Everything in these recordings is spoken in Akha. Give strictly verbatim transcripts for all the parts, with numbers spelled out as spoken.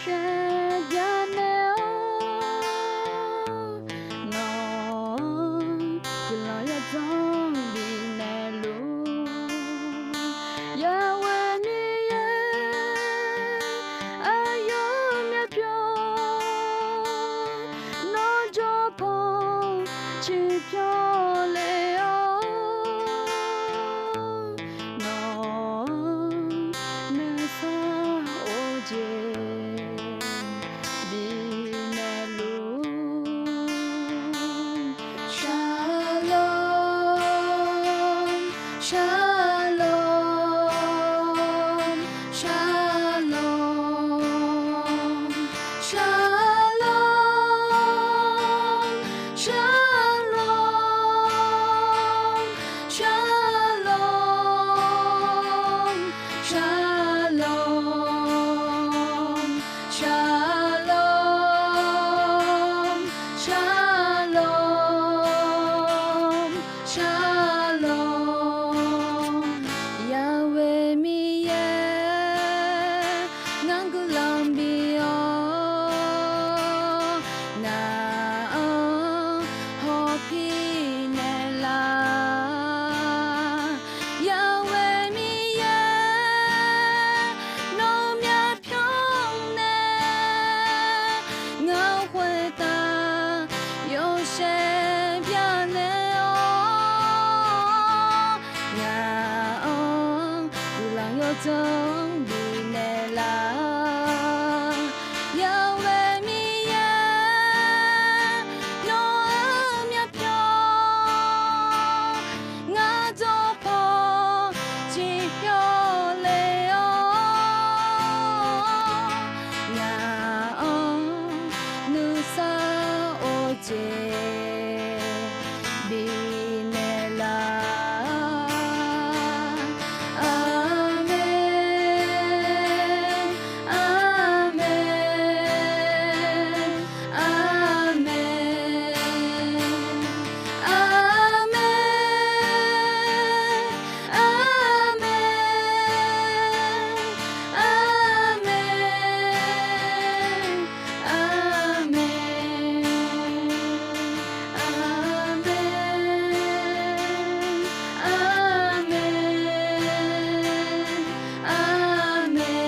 shaevbyanaeq-awr, nawq-anr guiqlanq yawdzanr bifnaeq luf-ur. Yaweh Miqyaer, aqyawf myavpyawq, nawr jawrpanq ciqpyawq lef-awr, nawq-anr nuisar of-eu jeq bifnaeq luf-ur. Shalom, shalom, shalom, shalom, shalom, shalom, shalom, shalom, shalom, shalom. Yaweh Miqyaer, ngar guiqlanq bif-awr, ngaq-anr hawpir naeqlaf. Yaweh Miqyaer, nawq-eu myavpyawq nae ngaq-anr khoertav yawshaef byanaeq-awr, ngaq-anr guiqlanq yawdzanr bifnaeq laf. Yaweh Miqyaer, nawq-eu myavpyawq ngar jawrpanq ciqpyawq lef-awr, ngaq-anr nuisar of-eu jeq bifnaeq laf. Aqmeq, aqmeq, aqmeq, aqmeq, aqmeq, aqmeq, aqmeq, aqmeq, aqmeq, aqmeq.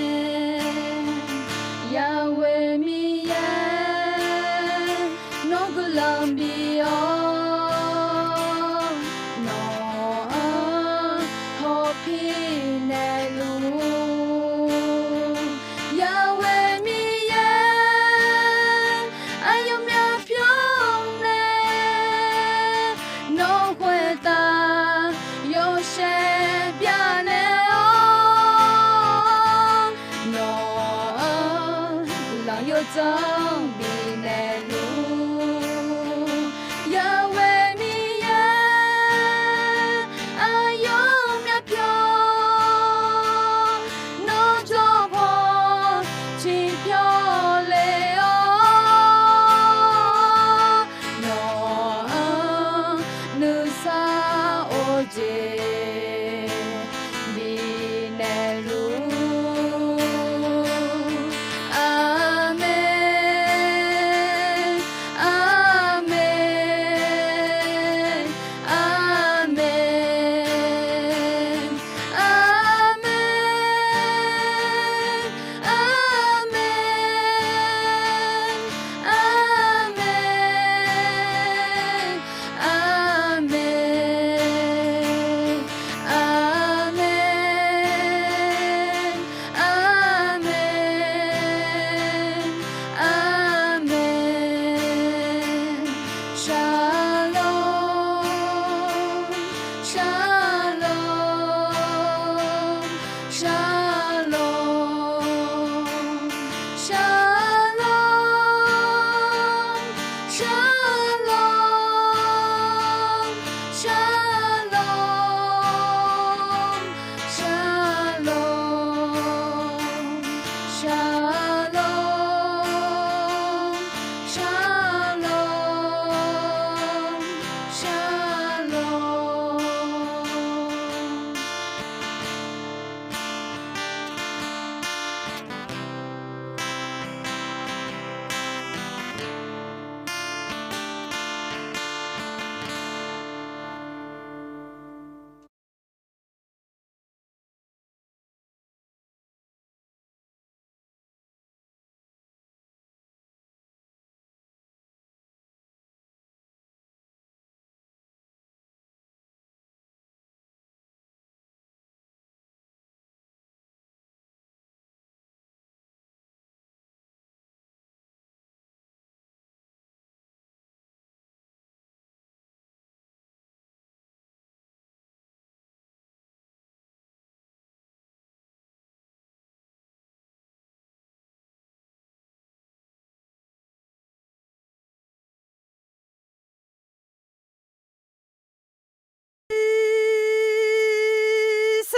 Yaweh Miqyaer, nawr guiqlanq bif-awr, nawq-anr hawpir naeqluf-ur. Yaweh Miqyaer, aqyawf myavpyawq nae nawq-eu khoertav yawshaef byanaeq-awr, nawq-anr guiqlanq yawdzanr bifnaeq luf-ur. Yaweh Miqyaer, aqyawf myavpyawq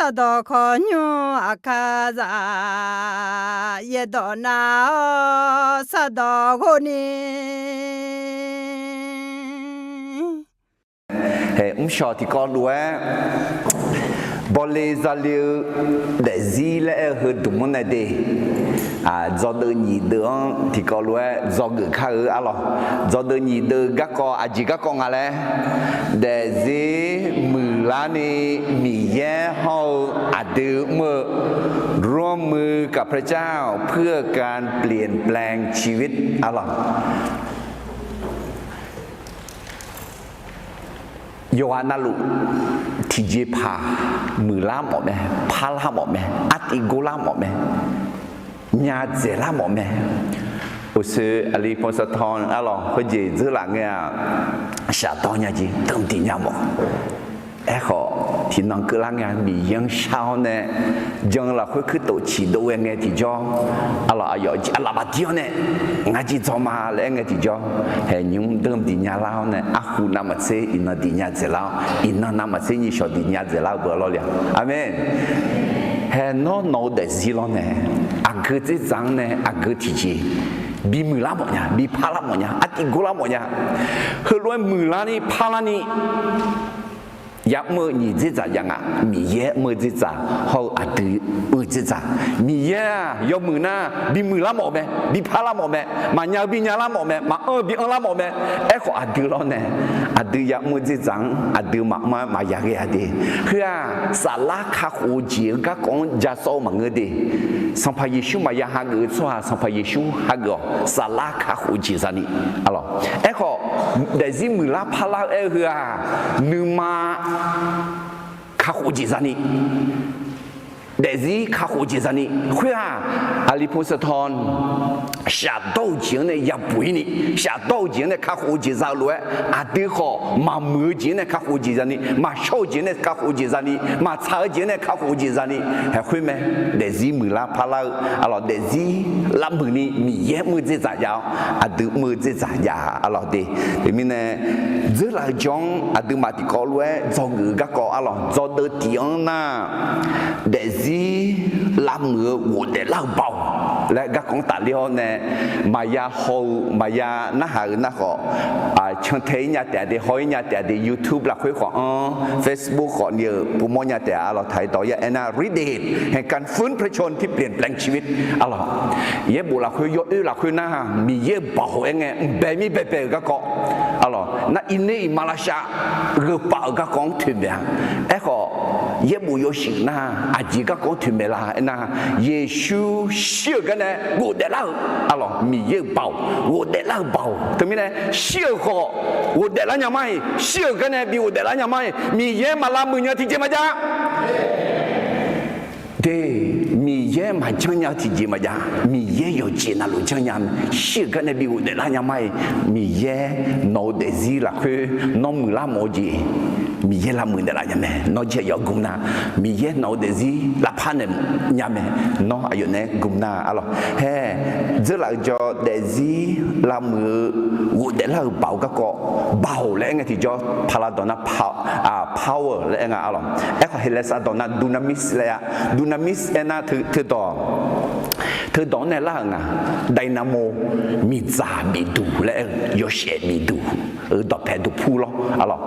Sardawq khawqnymr aqkar zaq, yaerdawq nav-awr sardawq ghov ni. Hae, mrshawq tiqkawv lof-aer, bawle zale-eu daefzir laer aer-eu heu dmq-anr nae de. Dzawdeuv nyiq deuv-anr tiqkawv lof-aer dzawgeuf kar-eu arlawq. Dzawdeuv nyiq deuv garkawv aqjeq garkawv nga laer, daefzir muiqlar ni Miqyaer hawr-eu aqdui mr-eu, ร่วมมือกับพระเจ้าเพื่อการเปลี่ยนแปลงชีวิต arlawq. Yawqghaq navluf tiqjeqpaq muiqlar mawf mae, parlar mawf mae, artiv gorlar mawf mae, nya dzaeqlar mawf mae. Uqshoe aqli pov sar tawv arlawq, khoerjeq dzeurlaf ngae-aq, shafdawr nya jeq deuv diq nya mawf. Aerkhawf, tiqnan keuvlar ngae-a, Miqyaer-anr shar-awr nae jan-eu lafkhoer kuirtof ciqdov ghae ngae tiqjawr, arlawq, aqyawf jeq aqlaf bafdir-awr nae, ngar jeq dzaw ma laer aer ngae tiqjawr, haeq nymr deuv diq nya lar-awr nae, arhu navmaqtser iqnan diq nya dzaeqlar-awr, iqnan navmaqtser nyiqshawq diq nya dzaeqlar-eu beu lawrle-a. Aqmeq. Hae, nawr nawq-eu daefzir lawr nae, aqgeu dzerdzaq-anr nae aqgeu tiqjeq bimuiq lar mawf nya, bi parlar mawf nya, artiv gorlar mawf nya. Heulof-aer muiqlar ni parlar ni ya'mr-eu nyiq dzerdzaq jav nga. Miqyaer mr-eu dzerdzaq hawr-eu aqdui mr-eu dzerdzaq, Miqyaer-aq yawmuiq nar bimuiq lar mawf mae, bi parlar mawf mae, maqnya-eu bi nyalar mawf mae, maqanr-eu bi anrlar mawf mae. Aerkhawf aqdui lawr nae, aqdui ya'mr-eu dzerdzaq-anr aqdui maqanr-aer maqya ghae-a de. Heu-aq, saflar kakhof-eu jeq-eu garkawv-anr ja sawr-eu maqngeur de. Sanqpaq Yeqsur maqya hageuf-eu tsawrhaq Sanqpaq Yeqsur hageuf-awq. Saflar kakhof jeq zani, arlawq. Aerkhawf, daefzir muiqlar parlar-eu aer-eu heu-aq, nuima kakhof jeq zani, daefzir kakhof jeq zani. Khoer-aq, aqli pov sar tawv, shafdawr-eu jeq-anr nae yabuq-ir ni, shafdawr-eu jeq-anr nae kakhof-eu jeq za-eu lof-aer, aqdui khawf maqmuiq-eu jeq-anr nae kakhof jeq zani, maqshawr-eu jeq-anr nae kakhof jeq zani, maqtsaq-eu jeq-anr nae kakhof jeq zani. Haeq khoer mae, daefzir muiqlar parlar-eu, arlawq, daefzir lavmuiq ni Miqyaer mr-eu dzerdzaq jav-awr, aqdui mr-eu dzerdzaq jav, arlawq de. Teumirnae, dzeurlaf-eu jawr-anr aqduimaf tiqkawv lof-aer dzawgeuf-eu garkawv, arlawq, dzawdeuv tiq-anr nar, daefzir lavmuiq-eu ghofdaef lar-eu baoq laer garkawv-anr tafler-awr nae, maqya haw-eu maqya narhaq-eu nar khawf, cantae-ir nya taef-a de, haw-ir nya taef-a de, YouTube lafkhoer khawf-anr, Facebook khawf ni-euq pumawr nya taef-a, arlawq, taq-ir dawq ya aernar ฤทธิ์เดชแห่งการฟื้นพระชนม์ที่เปลี่ยนแปลงชีวิต arlawq. Yaerbof lafkhoer yawoer lafkhoer nar, Miqyaer-euq baoq aer ngae mqbae mir baebae-euq garkawv, arlawq, nar iqner iqmalavshav gheu paf-euq garkawv-anr toeqmaeq-a. Aerkhawf, yaerbof yawshuif nar, aqjeq garkawv-anr toeqmaeq la aernar, Yeqsur shir-euq garnae ghofdaef lar-euq, arlawq, Miqyaer-euq baoq, ghofdaef lar-euq baoq. Teumirnae shir-euq khawf ghofdaef lar nya mar-iq, shir-euq garnae bi ghofdaef lar nya mar-iq, Miqyaer maq lavmuiq nya tiqjeq maqjav de. Miqyaer maqjanr nya-eu tiqjeq maqjav. Miqyaer yawqjeq navluf janrnya mae. Shir-euq garnae bi ghofdaef lar nya mar-iq, Miqyaer nawq-eu daefzir lafkhoer nawr muiqlar mawf-eu jeq, Miqyaer lavmuiq naeqlaf nya mae. Nawr jir-a yawgm nar, Miqyaer nawq-eu daefzir lavpar naeq nya mae. Nawr aqyawf naeq-aer gm nar, arlawq, hae, dzeurlaf-eu jawr daefzir lavmuiq-eu ghofdaef lar-euq baoq garkawv, baoq laer aer ngae tiqjawr paqlav dawq nar power laer aer nga, arlawq. Aerkhawf heqlaeqsav dawq nar dunamis laer-a. Dunamis aernar teudawq, teudawq-anr nae lar-euq nga. Dynamo, miqdzaq bifduq laer aer-eu, yawshaef bifduq-eu dawqpae duqpur lawr, arlawq.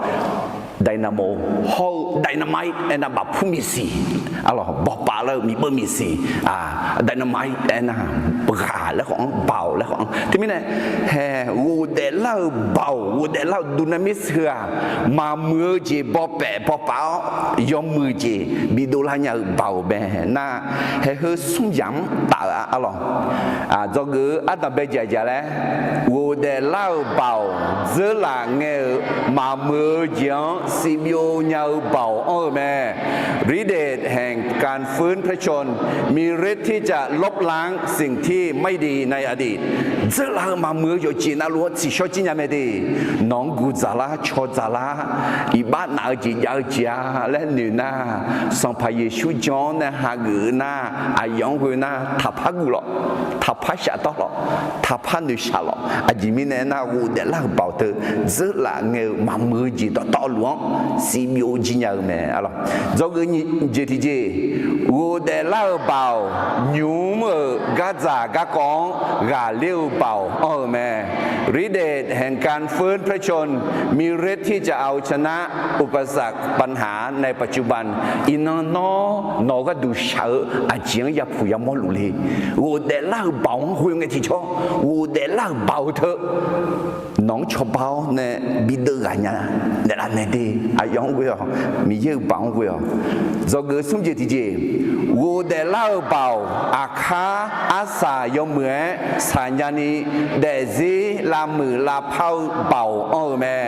Dynamo hawr-eu dynamite aernar bafpur miqsiq, arlawq, bawqpav lar-eu miqbeuv miqsiq, dynamite aernar ghaq laer khawf-anr, baoq laer khawf-anr. Teumirnae, hae, ghofdaef lar-euq baoq, ghofdaef lar-euq dunamis heu-aq, maqmuiq-eu jeq bawpaef bawpav-awr yawmuiq jeq bidov lar nya-eu baoq mae nar, hae, heu smr yamq-anr taf-euq-a, arlawq. Dzawgeuf-eu ardanq bae jaqjaq laer, ghofdaef lar-euq baoq, dzeurlaf ngae-euq maqmuiq-eu jeq-anr sivbyov nya-eu baoq anr-eu mae. ฤทธิ์เดชแห่งการฟื้นพระชนม์ มีฤทธิ์ที่จะลบล้างสิ่งที่ไม่ดีในอดีต Dzeurlaf-eu maqmuiq-eu yawqjeq navluf-anr tsiqshawr jir nya mae de. Nawq-anr guqdzaq lar cawdzaq lar, iqbax naf-eu jeq jav-eu jeq-a laer noeq nar, Sanqpaq Yeqsur jan-awr nae hageuf-eu nar, aqyawf-anr ghoe nar taqpar guv lawq, taqpar shafdawr lawq, taqpar noeqshaq lawq. Aqjeq mirnae aernar, ghofdaef lar-euq baoq teu dzeurlaf ngae-eu maqmuiq-eu jeq dawqtawvluf-anr sivbyov jir nya-eu mae, arlawq. Dzawgeuf jeq tiqjeq, ghofdaef lar-euq baoq, nymq-mr-euq gardzaq garkawv-anr ghaqler-eu baoq anr-eu mae. ฤทธิ์เดชแห่งการฟื้นพระชนม์ มีฤทธิ์ที่จะเอาชนะอุปสรรคปัญหาในปัจจุบัน Iqnan nawr nawq-eu gharduq shaq-eu aqjeq-anr yapuq yamawr luf le. Ghofdaef lar-euq baoq-anr ghoe ngae tiqjawr, ghofdaef lar-euq baoq-eu teu nawq-anr cawba-awr nae bideuv ghaq nya naeqlaf mae de. Aqyawf-anr ghoe-awq, Miqyaer-euq baoq-anr ghoe-awq. Dzawgeuf smr jeq tiqjeq, ghofdaef lar-euq baoq aqkar arsaq yawmuiq-aer saqnya ni daefzir lavmuiq lavpar-eu baoq anr-eu mae.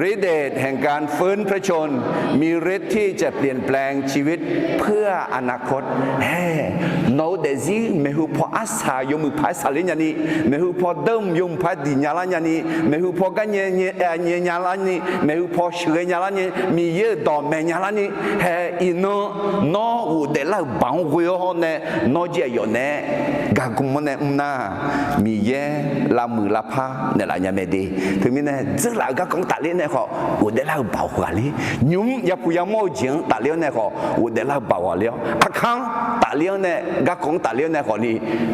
ฤทธิ์เดชแห่งการฟื้นพระชนม์ มีฤทธิ์ที่จะเปลี่ยนแปลงชีวิตเพื่ออนาคต Hae, nawq-eu daefzir maeqhu paw arsaq yawmuiq paq-aer saqler nya ni, maeqhu paw dawrmq yawmuiq paq-aer diq nya lar nya ni, maeqhu paw gar nyae nyae nya lar ni, maeqhu paw sheuqghae nya lar ni, Miqyaer-euq dawq maeq nya lar ni, hae iqnan nawr ghofdaef lar-euq baoq-anr ghoe-awr nae, nawr jeq aqyawf naeq-aer gargm-anr nae mr nar, Miqyaer lavmuiq lavpar naeqlaf nya mae de. Teumirnae dzeurlaf-eu garkawv-anr tafler nae khawf ghofdaef lar-euq baoq ghaqler, nymq-mr yapuq yamawr-eu jeq-anr tafler-awr nae khawf ghofdaef lar-eu baoq ghaqler-awr, aqkar-anr tafler-awr nae garkawv-anr tafler-awr nae khawfni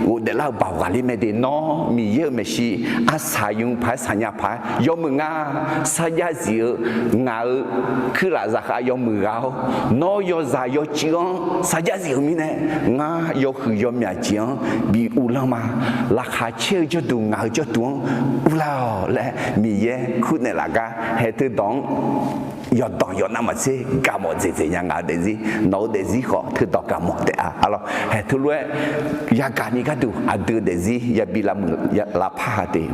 ghofdaef lar-euq baoq ghaqler mae de. Nawr Miqyaer-euq maeqshi arsaq yawmuiq paq-aer saqnya paq-aer yawmuiq nga, sarjax zif-eu ngaq-euq kuirlaf zaqkhav yawmuiq ghaq-awr, nawr yawzaq yawcuiv-anr sarjax zif-eu mirnae, ngar yawhuiq yawmyaq jeq-anr bi uvlanr ma. Laqkhaq caer-eu jawrduq ngaq-euq jawrduq-anr uvlar-awq laer Miqyaer kurnaeq laf gar hae teudawq-anr yawqdawq yawqnav maqtser gaqmawf dzaeqdzaeq nya. Ngaq-euq daefzir, nawq-eu daefzir khawf teudawq gaqmawf taef-a. Arlawr, hae teulof-aer yagaq ni gharduq aqdui-euq daefzir yabi lavmuiq lavpar ha te.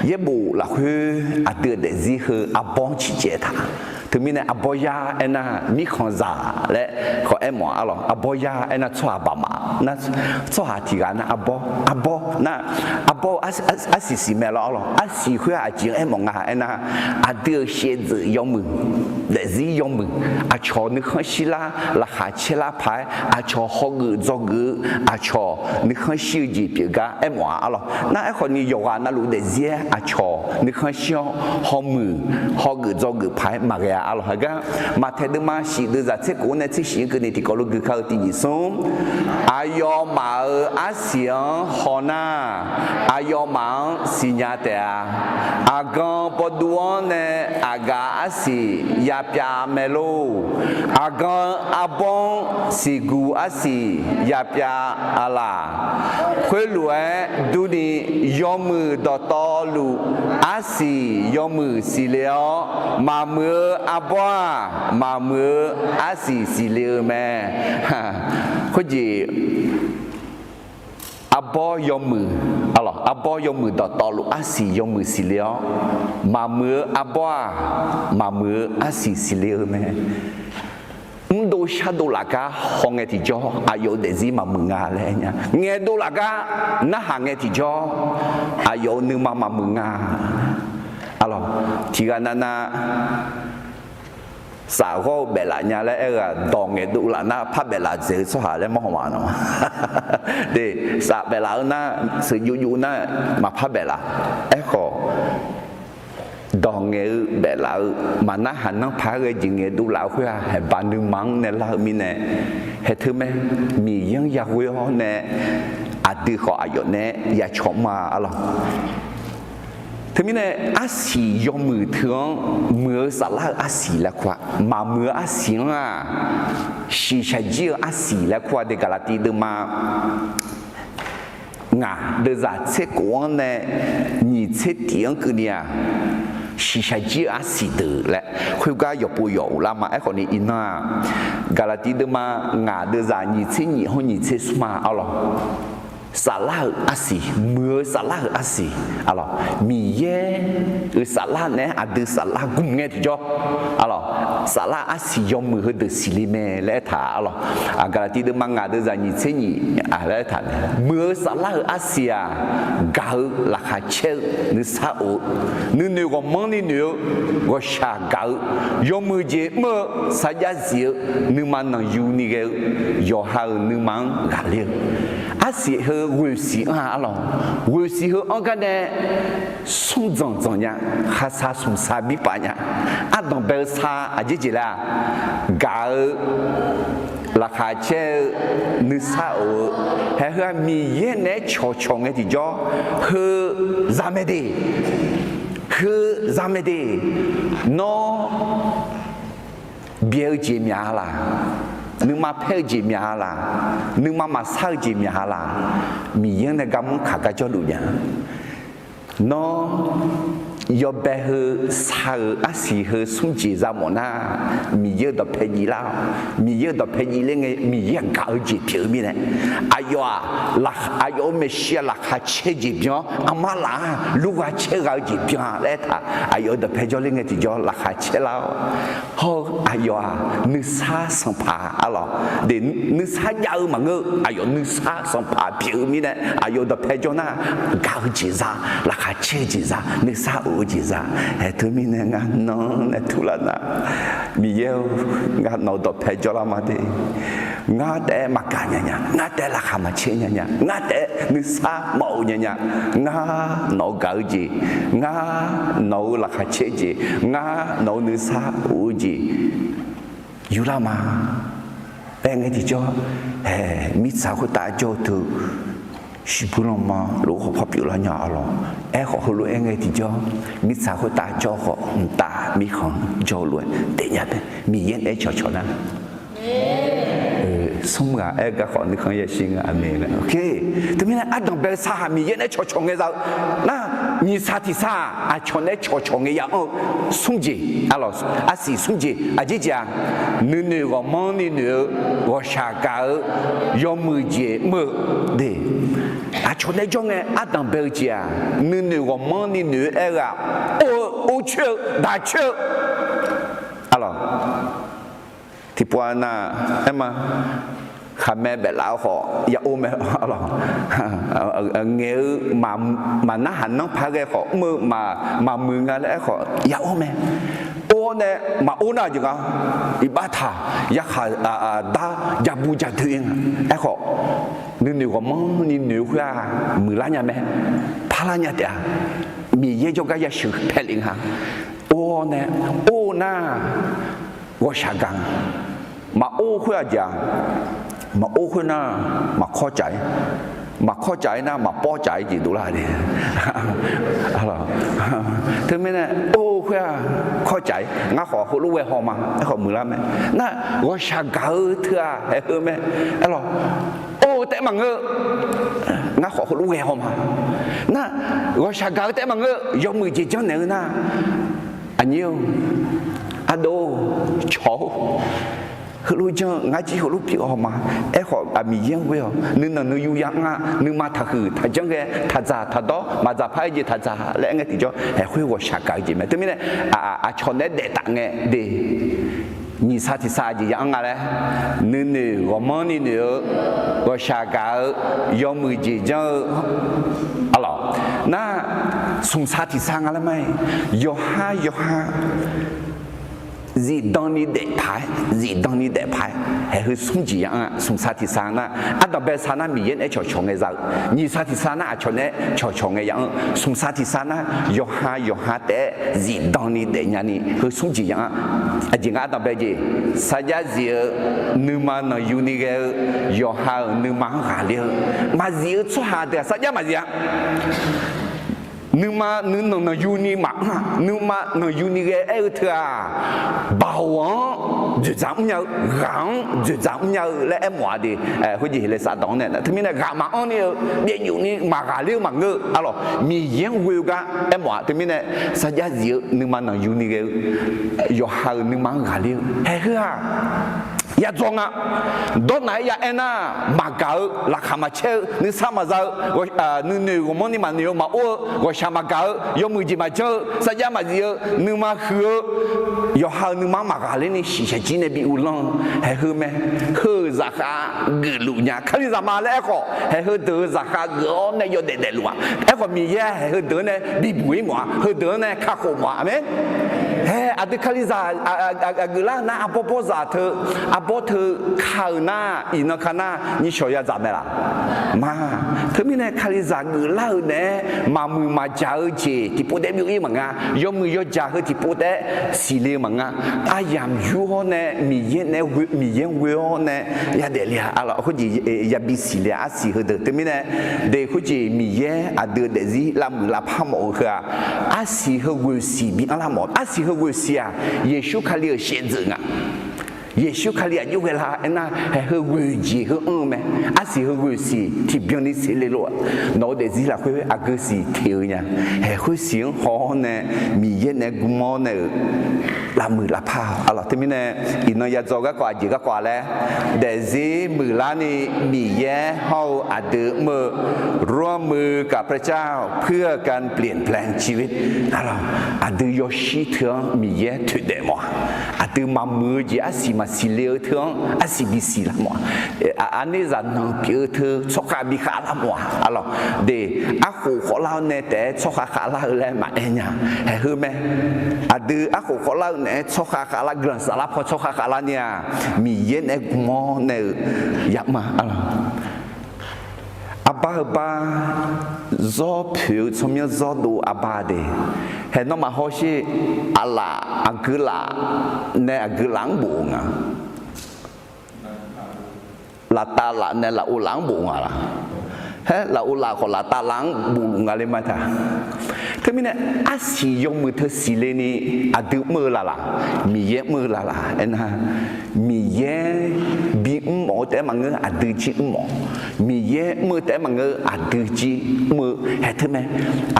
Yaerbof lafkhoer aqdui-euq daefzir heu arbawr-anr ciqcaev taq. Teumirnae arbawr yar aernar mirkhanqzaq laer khawf aermawf-a. Arlawr, arbawr yar aernar tsawrhaq baqmaf nar, tsawrhaq tiqghaq nar arbawr, arbawr nar, arbawr-eu arsiq siq mae lawr. Arlawr, arsiq khoer-aq aqjeq-anr aermawf nga aernar, aqdui-euq shaevdzeuf yawmuiq, daefzir yawmuiq, aqcawq nuikhanr shirlar laqkhaq caerlar paq-aer aqcawq hawgeuf dzawgeuf-eu aqcawq nuikhanr shir-eu jeq pyeuf gar aermawf-a. Arlawr, nar aerkhawfni yawqghaq navluf daefzir-aer aqcawq nuikhanr shir-awr hawmuiq hawgeuf dzawgeuf paq-aer maqghae-a. Arlawr, heugar Maqtaeq deuvma shif deuvzaq tser khof-anr nae tser shif-anr keuvni tiqkawv lof gui kar-eu tiq nyiq smr, aqyawfmaf-euq arsiq-anr hawnar, aqyawfmaf-anr siqnya taef-a. Aqgan bawduv-anr nae aqgaf arsiq yapyav mae lor. Aqgan arbawr-anr siqguq arsiq yapyav-a laq. Khoerlof-aer durni, yawmuiq dawqtawvluf arsiq yawmuiq siqle-awr, maqmuiq-eu arbawr-aq, maqmuiq-eu arsiq siqle-eu mae. Khoerjeq, arbawr yawmuiq, arbawr yawmuiq dawqtawvluf arsiq yawmuiq siqle-awr, maqmuiq-eu arbawr-aq, maqmuiq-eu arsiq siqle-eu mae. Mrdov shardov lafgar hawngae tiqjawr aqyawf-euq daefzir maqmuiq nga laer aer nya. Ngaeqdov lafgar narhaq ngae tiqjawr aqyawf-euq nuima maqmuiq nga. Arlawr, tiqghaq navnav safghawr-eu baeflaf nya laer aer-eu-aq, dawq ngaeqdov laf nar par baeflaf dzaeq-eu tsawrhaq laer mawr haw ma nawq. De, saf baeflaf-eu nar, sheuqjuv juv nar maqpar baeflaf. Aerkhawf, dawq ngaeq-eu baeflaf-eu maqnar haq nanr paq-aer ghae jeq ngaeqdov laf-eu khoer-aq, haeqbaq nuima-anr nae lar-eu mirnae, haeq teu mae, Miqyaer-anr yaghoe-awr nae aqdui khawf aqyawf nae yacawq mr-a. Arlawr, teumirnae arsiq yawmuiq teu-anr muiq-eu saflar-eu arsiq laer kur-a. Maqmuiq-eu arsiq-anr-aq, shiqshaq jir-eu arsiq laer kur-a de. Gaqlaqtiv deuvma ngaq deuvzaq tser khof-anr nae nyiq tser tif-anr keuvni-aq, shiqshaq jir-eu arsiq deuq laer khoergar yawqpov yawq uvlar ma. Aerkhawfni iqnan-aq, Gaqlaqtiv deuvma ngaq deuvzaq nyiq tser nyiq hawr nyiq tser smr-a. Arlawr, saflar-euq arsiq, muiq-eu saflar-euq arsiq. Arlawr, Miqyaer-euq saflar naeq-aer aqdui saflar gmq ngae tiqjawr, arlawr, saflar arsiq yawmuiq heudeuq siqle mae laer aertaq. Arlawr, Gaqlaqtiv deuvma ngaq deuvzaq nyiq tser nyiq laer aertaq, muiq-eu saflar-euq arsiq-aq, gaq-eu laqkhaq caer-eu nuisar of-eu, nuinoeq ghawqmanrni noeq-eu, ghawqshaq gaq-eu, yawmuiq jeq mr-eu, sarjax zif-eu, nuima nanqyuni ghae-eu, yawqha-euq nuima-anr ghaqler-eu, arsiq heu ghoeqsiq anr-a. Arlawr, ghoeqsiq heu anr gar nae smr dzanq dzanq nya, khaqsaq smqsaq bi paf nya, ar Ardanq bae-eu sar aqjeq jeq laer-aq, gaq-eu, laqkhaq caer-eu, nuisar of-eu, haeq heu-aq Miqyaer naeq-aer cawqcawq ngae tiqjawr, heu zaqmaeq de, heu zaqmaeq de, nawr byaeq-eu jeq myaq-a laq, nuima paer-eu jeq myaq-a laq, nuima maqsar-eu jeq myaq-a laq, Miqyaer-anr nae garmanr kaq gar jawrluf nya. Nawr yawbae heu sar-euq arsiq heu smr jeq za mawf nar, Miqyaer-euq dawqpae jiv lar-awq. Miqyaer-euq dawqpae jiv ler ngae, Miqyaer-aq gaq-eu jeq pyeuf-eu mirnae, aqyawf-aq, aqyawf-euq maeqshi-aq laqkhaq caer jeq byan-awr, armar laf-anr lurgha caer gha-eu jeq byan laer aertaq, aqyawf-euq dawqpae jawrler ngae tiqjawr laqkhaq caer lar-awr, hawr-eu aqyawf-aq nuisar sanqpaq arlawq de, nuisar jav-eu maqngeur-eu, aqyawf nuisar sanqpaq pyeuf-eu mirnae, aqyawf-euq dawqpae jawr nar, gaq-eu jeq za, laqkhaq caer-eu jeq za, nuisar of-eu jeq za. Haeq teumirnae ngar nawq-anr nae turlar nar, Miqyaer-or, ngar nawq-euq dawqpae jawrlar ma de. Ngar taef-aer maqgaq nya nya, ngar taef-aer laqkhaq maqcaer nya nya, ngar taef-aer nuisar maqof nya nya, ngar nawq-eu gaq-eu jeq, ngar nawq-eu laqkhaq caer jeq, ngar nawq-eu nuisar of-eu jeq yurlar ma. Aer ngae tiqjawr, haeq mirtsaq khoertav jawr-eu teu, shiqbuir lanma lof-aer khawf par pyeuflar nya arlawq. Aerkhawf heulof-aer ngae tiqjawr, mirtsaq khoertav jawr khawf mqtav mirkhanq jawr-eu lof-aer daefnya mae. Miqyaer naeq-aer cawqcawq nar, smr ghaq aer-eu garkawv nuikhanr yashir nga, aqmeq. Teumirnae ardanq bae-eu sar-aq Miqyaer naeq-aer cawqcawq ngae za-eu nar, nyiq saq tiq saq-aq aqcawq naeq-aer cawqcawq ngae ya anr-eu smr jeq arlawq, arsiq smr jeq aqjeq jeq-aq, nuinoeq ghawqmanrni noeq-eu, ghawqshaq gaq-eu, yawmuiq jeq mr-eu de. Aqcawq naeq-aer jawr ngae ardanq bae-eu jeq-aq, nuinoeq ghawqmanrni noeq-eu aer-eu-aq, or-eu, or coer-eu, daq coer-eu arlawq. Tiqpov-a nar, aer ma, khaqmae baeflaf-eu khawf ya or mae arlawq. Ngaeq-eu maqnarhaq nanr paq-aer ghae khawf mr-eu maqmuiq nga laer aer khawf ya or mae. Or-awr nae maqor nar-aq jeq nga, iqbax taq, yarkhaq dar jabu jadoe nga. Aerkhawf, nuinoeq ghawqmanrni noeq-eu khoer-aq muiqlar nya mae, parlar nya taef-a. Miqyaer jawrgar yasheuq pae lef nga. Or-awr nae, or-eu nar, ghawqshaq gaq nga. Maqor-eu khoer-aq jeq-aq, maqor khoer nar, maqkawr caf-ir, maqkawr caf-ir nar maqpawr caf-ir jeq dovlar de. Teumirnae or-eu khoer-aq kawr caf-ir, ngar khawf heulof ghae haw ma, aerkhawf muiqlar mae. Nar, ghawqshaq gaq-eu teu-aq haeq heu mae. Aerlawq, or-eu taef maqngeur, ngar khawf heulof ghae haw ma. Nar, ghawqshaq gaq-eu taef maqngeur, yawmuiq jeq janrnaeq-eu nar, aqnyir-or, ardov-or, cawq-or, heulof janr-eu ngar jir heulof pyeuf haw ma. Aerkhawf aqmiq yaer ghoe-awq, nuinanq nuiyu ya anr-a, nuima taqhuiq taqjanr ghae, taqdzaq taqdawr, maqdzaq par-aer jeq taqdzaq laer aer ngae tiqjawr, haeq khoer ghawqshaq gaq-eu jeq mae. Teumirnae aqcawq naeq-aer daef taf ngae de. Nyiq saq tiq saq jeq ya anr nga laer, nuinoeq ghawqmanrni noeq-eu, ghawqshaq gaq-eu, yawmuiq jeq janr-eu arlawq. Nar, smq saq tiq saq nga laer ma-iq, yawqha yawqha zifdan ni daef paq-aer, zifdan ni daef paq-aer, haeq heu smr jeq ya anr-a. Smq saq tiq saq nar, ardanq bae saq nar Miqyaer naeq-aer cawqcawq ngae za-eu, nyiq saq tiq saq nar aqcawq naeq-aer cawqcawq ngae ya anr. Smq saq tiq saq nar yawqha yawqha taef-aer zifdan ni daefnya ni heu smr jeq ya anr. Aqjeq nga ardanq bae jeq, sarjax zif-eu, nuima nanqyuni ghae-eu, yawqha-euq nuima-anr ghaqler-eu, maqzif-eu tsawrhaq deuq-aq sarjax maqzif-a. Nuima nuinanq nanqyuni maqanr-a, nuima nanqyuni ghae aer-eu teu-aq, baoq-anr dzoeqdzaq mrnya-eu, ghaq-anr dzoeqdzaq mrnya-eu laer aermawf-a de. Khoerjeq heqle safdanq-anr nae teumirnae ghaq maqanr ni-eu, byav yuf ni maqghaqler-eu maqngeur-eu arlawq, Miqyaer-anr ghoe-eu gar aermawf-a. Teumirnae sarjax zif-eu, nuima nanqyuni ghae-eu, yawqha-euq nuima-anr ghaqler-eu haeq heu-aq ya dzaw nga. Dawrnaq-aer ya aer nar, maqgaq-eu, laqkhaq maqcaer-eu, nuisar maqza-eu, nuinoeq ghawqmanrni maqnoeq-eu, maqor-eu, ghawqshaq maqgaq-eu, yawmuiq jeq maqjanr-eu, sarjax maqzif-eu, nuima huiq-eu, yawqha-euq nuima-anr maqghaqler ni shiqshaq jir nae bi uvlanr-eu haeq heu mae. Heu-euq zaqkhav geufluf nya. Kalizaq ma laer aerkhawf, haeq heudeuq-euq zaqkhav geuf-awr nae yawdaef daefluf-aq. Aerkhawf Miqyaer haeq heudeuq-anr nae bibuq-ir mawf-a, heudeuq-anr nae kakhof mawf-a. Aqmeq. Haeq aqdui Kalizaq aqgeuflar nar arbawr bawrzaq teu, Bawr teu ka-eu nar, iqnan ka nar nyishawq ya dzaq mae laq? Ma. Teumirnae Kalizaq geuflar-eu naeq-aer maqmuiq maqjaq-eu jeq tiqpov taef byov-ir maqnga. Yawmuiq yawjaq heu tiqpov taef-aer siqle-eu maqnga. Aryamq yur-awr nae Miqyaer naeq-aer, Miqyaer ghoe-awr nae yadaef le-a. Arlawq, khoerjeq yabi siqle-a, arsiq heudeuq. Teumirnae de khoerjeq Miqyaer aqdui-eu daefzir lavmuiq lavpar mawf-eu heu-aq, arsiq heu ghoeqsiq bi anrlar mawf. Arsiq heu ghoeqsiq-aq, Yeqsur Kali-euq shaevdzeuf nga. Yeqsur Kali aqjox ghae la aernar, haeq heu ghoeq jeq heu anr-eu mae. Arsiq heu ghoeqsiq tiqbyan ni seqle lof-aer, nawq-eu daefzir lafkhoer aqgeu siq teq-eu nya. Haeq khoersiq-anr haw-awr nae Miqyaer naeq-aer gm-awr nae-euq lavmuiq lavpar-awq. Arlawq, teumirnae iqnan ya dzaw garkawv aqjeq garkawv-a laer, daefzir muiqlarni Miqyaer hawr-eu aqdui mr-eu ร่วมมือกับพระเจ้า เพื่อการเปลี่ยนแปลงชีวิต Arlawq, aqdui yawshir teu-anr Miqyaer toeqdaef mawf-a. Aqdui maqmuiq-eu jeq arsiq maqsiqle-eu teu-anr arsiq bisiq lar mawf-a. Aqnerzaq nanq pyeuf-eu teu tsawrkhav bi khavlar mawf-a. Arlawq, de, arkhof khawvlar-awr nae taef-aer tsawrkhav khavlar-eu laer maqaer nya. Haeq heu mae. Aqdui arkhof khawvlar-eu naeq-aer tsawrkhav khavlar, guiqlanq saflar paw tsawrkhav khavlar ni-aq, Miqyaer naeq-aer gm-awr nae-euq yamr-a. Arlawq, arbar heu bar, zawr poeq-eu tsawrmyanr zawrdov arbar de. Haeq nawmaf hawsher, aqlaf aqgeu laf nae aqgeu laf-anr bof-eu nga. Laftav laf nae lafov laf-anr bof nga laq? Haer, lafov laf khawf laftav laf-anr bofluf nga le ma taq. Teumirnae arsiq yawmuiq teu siqle ni aqdui mr-eu laf laq? Miqyaer mr-eu laf laq? Aernar, Miqyaer bimr mawf-eu taef-aer maqngeur, aqdui jir mr mawf. Miqyaer mr-eu taef-aer maqngeur, aqdui jir mr-eu haeq teu mae.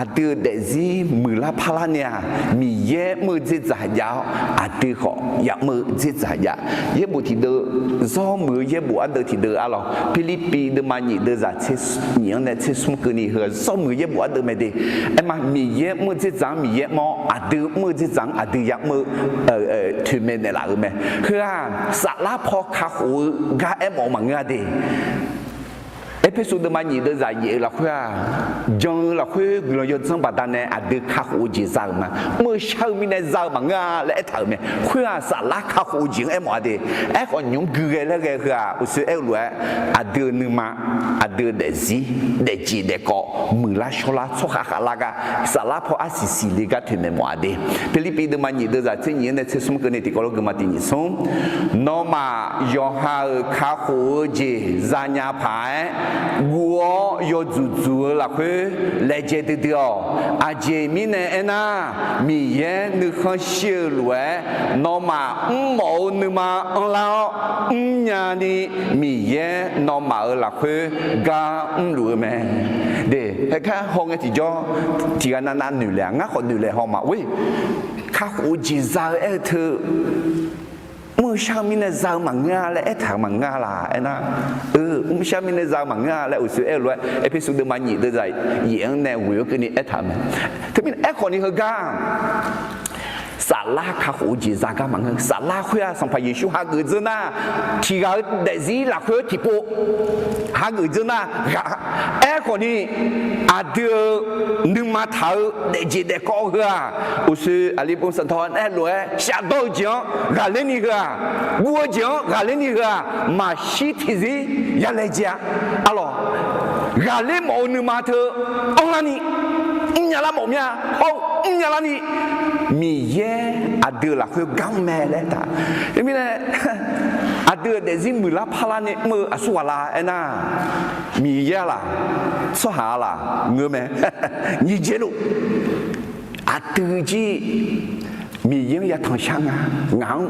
Aqdui-euq daefzir muiqlar parlar ni-aq, Miqyaer mr-eu dzerdzaq jav-awr, aqdui khawf yamr-eu dzerdzaq jav. Yaerbof tiqdeuv, zawr muiq-eu yaerbof ardeuv tiqdeuv arlawq, Pirlirpiv deuvma nyiq deuvzaq tser nyiq-anr nae tser smr keuvni heu-aq zawr muiq-eu yaerbof ardeuv mae de. Aerma Miqyaer mr-eu dzerdzaq-anr Miqyaer mr-awr, aqdui mr-eu dzerdzaq-anr aqdui yamr-eu toeqmaeq naeqlaf-euq mae. Heu-aq saflar paw kakhof-eu gar aermawf-eu maqngeur-a de. Erpersu deuvma nyiq deuvzaq yaef-eu lafkhoer-aq, jan-eu lafkhoer guiqlanq yawdzanr baqdanae aqdui kakhof-eu jeq za-euq ma. Mr-eu shar-eu mirnae za-eu maqngeur-a laer aertaq-euq mae. Khoer-aq saflar kakhof-eu jeq-anr aermawf-a de. Aerkhawf nymq-mr gui ghae laer ghae heu-aq, uqshoe aer-eu lof-aer, aqdui-euq nuima, aqdui-euq daefzir, daefjeq daefkawv, muiqlar shawrlar, tsawrkhav khavlar gar, saflar paw arsiq siqle gar toeqmaeq mawf-a de. Pirlirpiv deuvma nyiq deuvzaq tser nyiq-anr nae tser smr keuvni tiqkawv lof geufma tiq nyiq smr. Nawmaf yawqha-euq kakhof-eu jeq zanya paq-aer, guv-awr yawdzuq dzuq-eu lafkhoer laejae duidui-awq. Aqjeq mirnae aernar, Miqyaer nuikhanr shir-eu lof-aer, nawmaf mrmawf-eu nuima anrlar-awr mrnya ni, Miqyaer nawmaf-euq lafkhoer gar mrluf-eu mae. De, haeqgar hawngae tiqjawr, tiqghaq navnav noeqlaeq-a, ngar khawf noeqlaeq haw ma. Oe, kakhof-eu jeq za-eu aer-eu teu, mr-eu shar-eu mirnae za-eu maqngeur-a laer aertaq-euq maqngeur-a laq? Aernar, eu, mr-eu shar-eu mirnae za-eu maqngeur-a laer uqshoe aer-eu lof-aer, Erpersu deuvma nyiq deuvzaq yaef-anr nae ghoeq-awr keuvni aertaq-euq mae. Teumirnae aerkhawf ni heugar, saflar kakhof-eu jeq za gar maqngeur. Saflar khoer-aq Sanqpaq Yeqsur hageuf dzeur nar, tiqghaq-eu daefzir lafkhoer tiqpov hageuf dzeur nar ghaq. Aerkhawf ni, aqdui-euq nuima taq-eu daefjeq daefkawv heu-aq, uqshoe aqli bov sanqtawq-anr aerlof-aer shafdawr-eu jeq-anr ghaqler ni heu-aq, guv-eu jeq-anr ghaqler ni heu-aq, maqshir tiqzir yalaejae-a. Arlawq, ghaqler mawf-eu nuima teu anrlar ni, mrnya lar mawf mir-a. Hawr-eu mrnya lar ni, Miqyaer aqdui-euq lafkhoer gar mr mae laer taq. Teumirnae aqdui-euq daefzir muiqlar parlar ni mr-eu aqsur ghaq la aernar, Miqyaer-a laq, tsawrhaq-a laq ngeur mae. Nyiq jaeq luf, aqdui jir Miqyaer-anr yatanq shar nga. Ngaq-anr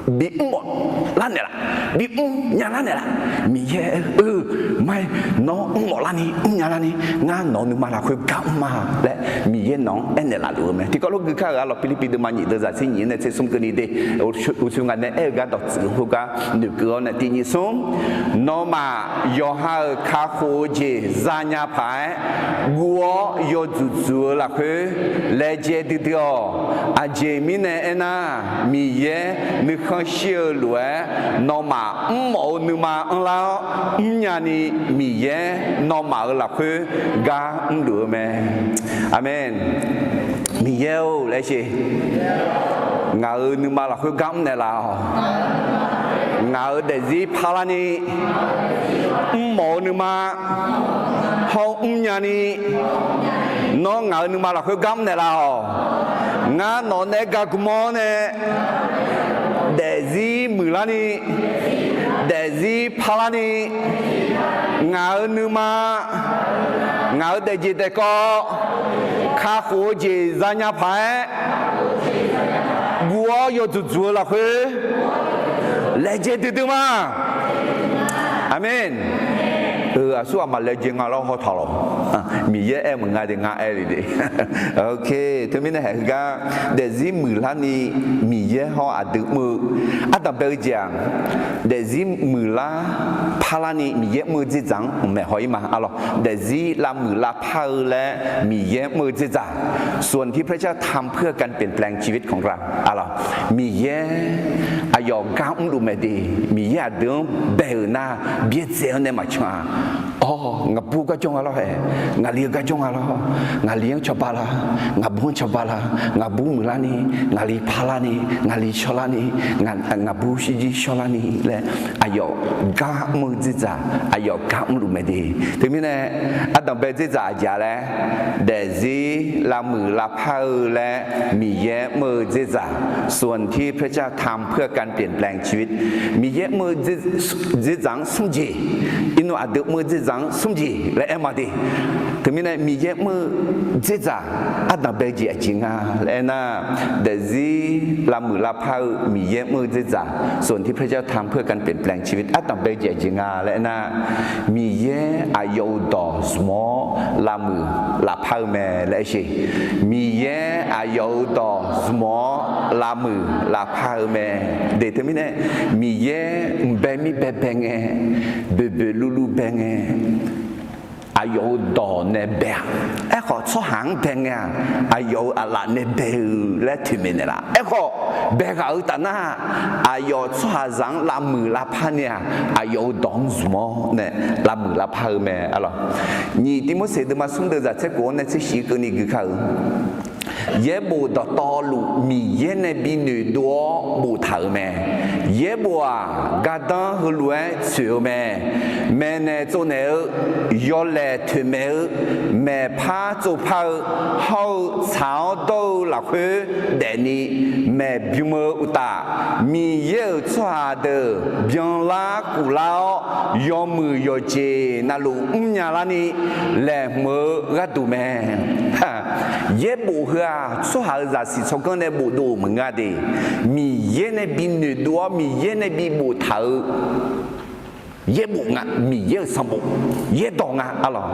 bimr mawf lar naeqlaf, bimr nya lar naeqlaf. Miqyaer-eu, ma-aer, nawr mrmawf larni, mrnya larni, ngar nawq-eu nuima lafkhoer gar mr ma laer Miqyaer nawq-anr aernaeq laf luf-eu mae. Tiqkawv lof gui kar-euq arlawq, Pirlirpiv deuvma nyiq deuvzaq tser nyiq-anr nae tser smr keuvni de, uqshoe ngaq nae aer-eu gar dawqtsuif-eu khoergar noeqkeuv-awr nae tiq nyiq smr, nawmaf yawqha-euq kakhof-eu jeq zanya paq-aer, guv-awr yawdzuq dzuq-eu lafkhoer laejae duidui-awq. Aqjeq mirnae aernar, Miqyaer nuikhanr shir-eu lof-aer, nawmaf mrmawf-eu nuima anrlar-awr mrnya ni, Miqyaer nawmaf-euq lafkhoer gar mrluf-eu mae. Aqmeq. Miqyaer-or laer sher. Ngaq-euq nuima lafkhoer gar mrnaeq laf-awq. Ngaq-euq daefzir parlarni, mrmawf-eu nuima hawr-eu mrnya ni, nawr ngaq-euq nuima lafkhoer gar mrnaeq laf-awq. Ngar nawq nae gar gmawr nae daefzir muiqlarni, daefzir parlarni, ngaq-euq nuima, ngaq-euq daefjeq daefkawv kakhof-eu jeq zanya paq-aer, guv-awr yawdzuq dzuq-eu lafkhoer laejae duidui ma. Aqmeq. Aqsur aqmaq laejae nga lawr hawtaq lawq. Miqyaer aer maqnga de, ngar aer le de. Teumirnae haeq heugar daefzir muiqlarni Miqyaer hawr aqdui mr-eu ardanqbae-eu jeq-aq, daefzir muiqlar parlarni Miqyaer mr-eu dzerdzaq-anr maeqhaw-ir ma. Arlawq, daefzir lavmuiq lavpar-eu laer Miqyaer mr-eu dzerdzaq, ส่วนที่พระเจ้าทำเพื่อการเปลี่ยนแปลงชีวิตของเรา arlawq, Miqyaer aqyawf gar mrluf mae de. Miqyaer aqdui-anr bae-euq nar, byaerdzae-anr nae maqcan-a. Awr, ngaqbur garjawr nga lawr hae, ngaqli-eu garjawr nga lawr, ngaqli-anr cawba la, ngaqbur-anr cawba la, ngaqbur muiqlarni, ngaqli parlarni, ngaqli shawrlarni, ngaqbur shirjir shawrlarni laer aqyawf gar mr-eu dzerdzaq, aqyawf gar mrluf mae de. Teumirnae ardanqbae dzerdzaq aqjeq-a laer, daefzir lavmuiq lavpar-eu laer Miqyaer mr-eu dzerdzaq, ส่วนที่พระเจ้าทำเพื่อการเปลี่ยนแปลงชีวิต Miqyaer mr-eu dzerdzaq-anr smr jeq, iqnan aqdui mr-eu dzerdzaq-anr smr jeq laer aer ma de. Teumirnae Miqyaer mr-eu dzerdzaq ardanqbae jeq aqjeq nga laer aernar, daefzir lavmuiq lavpar-eu Miqyaer mr-eu dzerdzaq, ส่วนที่พระเจ้าทำเพื่อการเปลี่ยนแปลงชีวิต ardanqbae jeq aqjeq nga laer aernar, Miqyaer aqyawf-euq dawq zmq-awr lavmuiq lavpar-eu mae laer aer sheq. Miqyaer aqyawf-euq dawq zmq-awr lavmuiq lavpar-eu mae. De teumirnae, Miqyaer mqbae mir baebae ngae, boeqboeq luvluv bae ngae, aqyawf-euq dawq nae bae-aq, aerkhawf tsawrhaq-anr bae ngae-aq, aqyawf-euq aqlaf nae bae-eu laer toeqmaeq naeqlaf. Aerkhawf, bae ghaq-eu taf nar, aqyawf tsawrhaqzaq-anr lavmuiq lavpar ni-aq, aqyawf-euq dawq-anr zmq-awr nae lavmuiq lavpar-eu mae. Arlawq, nyiq Tivmorseq deuvma smr deuvzaq tser khof-anr nae tser shif keuvni gui kar-eu Yaerbof dawqtawvluf Miqyaer nae bi noeqdov-awr boftaq-euq mae. Yaerbof-aq, gardanr heulof-aer tsoeq-eu mae. Maeqnaeq tsovnaeq-eu, yawlaeq toeqmaeq-eu, maeqpar tsovpar-eu, hawr-eu tsaq-awr dawr-eu lafkhoer daefni maeqbym-eu uqtaf, Miqyaer-euq tsawrhaq deuq byanlar kuflar-awr, yawmuiq yawqjeq navluf mrnya larni laeqhmq-eu gharduq mae. Yaerbof heu-aq, tsawrhaq-euq zaqsiq tsawrganr nae bofdov-euq maqngeur de. Miqyaer nae bi noeqdov-awr, Miqyaer nae bi boftaq-eu yaerbof nga, Miqyaer-euq sanqbof, yaerdawq nga. Arlawq,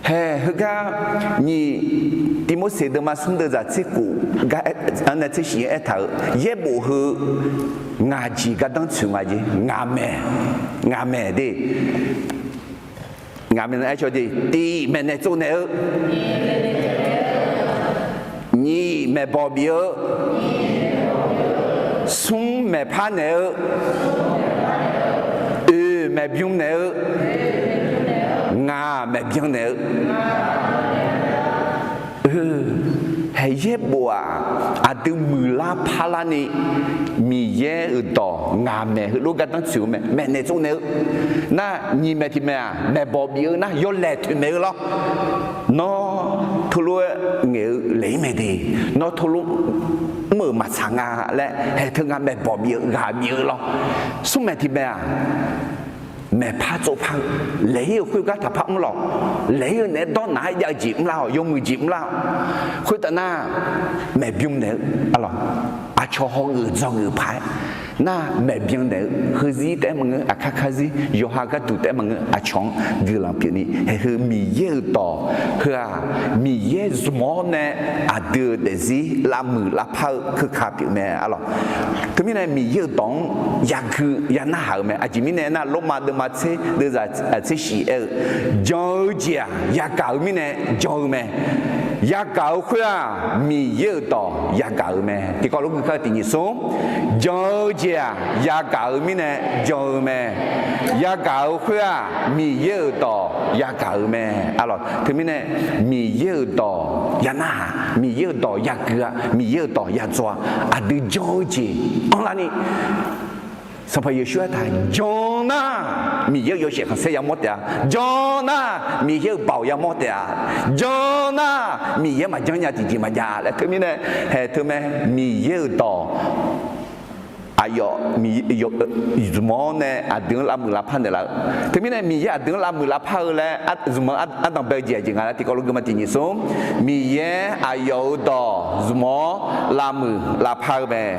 hae heugar nyiq Tivmorseq deuvma smr deuvzaq tser khof gar-anr nae tser shif-anr aertaq-euq yaerbof heu ngaq jeq gardanr tsoeq nga jeq, ngaq maeq, ngaq maeq de. Ngaq maeq-anr aer caw de, tiq maeqnaeq tsovnaeq-eu, nyiq maeqbawq bif-eu, smr maeqpar naeq-eu, oeq maeqbym naeq-eu, ngaq maeqbyan naeq-eu. Hae yaerbof-aq, aqdui muiqlar parlarni Miqyaer-euq dawq ngaq maeq heulof gardanr tsoeq-eu mae, maeqnaeq tsovnaeq-eu. Nar nyiq maeq tiq maeq-aq, maeqbawq bif-eu nar yawlaeq toeqmaeq-eu lawr. Nawr teulof-aer ngaeq-eu laeq-ir mae de. Nawr teulof mr-euq maqtsaq nga laer hae teu nga maeqbawq bif-eu ghaq bif-eu lawr. Smr maeq tiq maeq-aq, maeqpar tsovpar-eu, laeq-ir-euq khoergar taqpar mr lawq. Laeq-ir-eu naeq-aer dawrnaq-aer jav-eu jeq mrlar-awq, yawmuiq jeq mrlar-awq. Khoertav nar, maeqbym naeq-eu, arlawq, aqcawq hawgeuf dzawgeuf paq-aer nar maeqbym naeq-eu, heuzir taef-aer maqngeur, aqkar karzir yawqha gharduq taef-aer maqngeur, aqcawq-anr guiqlanq pyeufni, hae heu Miqyaer-euq dawq heu-aq, Miqyaer zmq-awr nae aqdui-euq daefzir lavmuiq lavpar-eu keuka pyeuf mae, arlawq. Teumirnae Miqyaer-euq dawq-anr yagui yanarhaq-eu mae. Aqjeq mirnae aernar, Lormav deuvma tser deuvzaq tser shif aer-eu, jan-eu jeq-aq yagaq-eu mirnae jan-eu mae. Yagaq-eu khoer-aq, Miqyaer-euq dawq yagaq-eu mae. Tiqkawv lof gui kar-eu tiq nyiq smr, jan-eu jeq-aq yagaq-eu mirnae jan-eu mae. Yagaq-eu khoer-aq, Miqyaer-euq dawq yagaq-eu mae, arlawq. Teumirnae Miqyaer-euq dawq yanarhaq, Miqyaer-euq dawq yagui-a, Miqyaer-euq dawq yadzaw-a, aqdui jan-eu jeq anrlarni Sanqpaq Yeqsur aertaq, jan nar, Miqyaer-euq yawshaef khanqsaer yamawr taef-a. Jan nar, Miqyaer-euq baoq yamawr taef-a. Jan nar, Miqyaer maqjanr nya tiqjeq maqjav laer. Teumirnae, haeq teumae, Miqyaer-euq dawq aqyawf zmq-awr nae aqdui-anr lavmuiq lavpar naeqlaf-eu. Teumirnae Miqyaer aqdui-anr lavmuiq lavpar-eu laer zmq-eu ardanq bae-eu jeq aqjeq nga laer tiqkawv lof guima tiq nyiq smr. Miqyaer aqyawf-euq dawq zmq-awr lavmuiq lavpar-eu mae.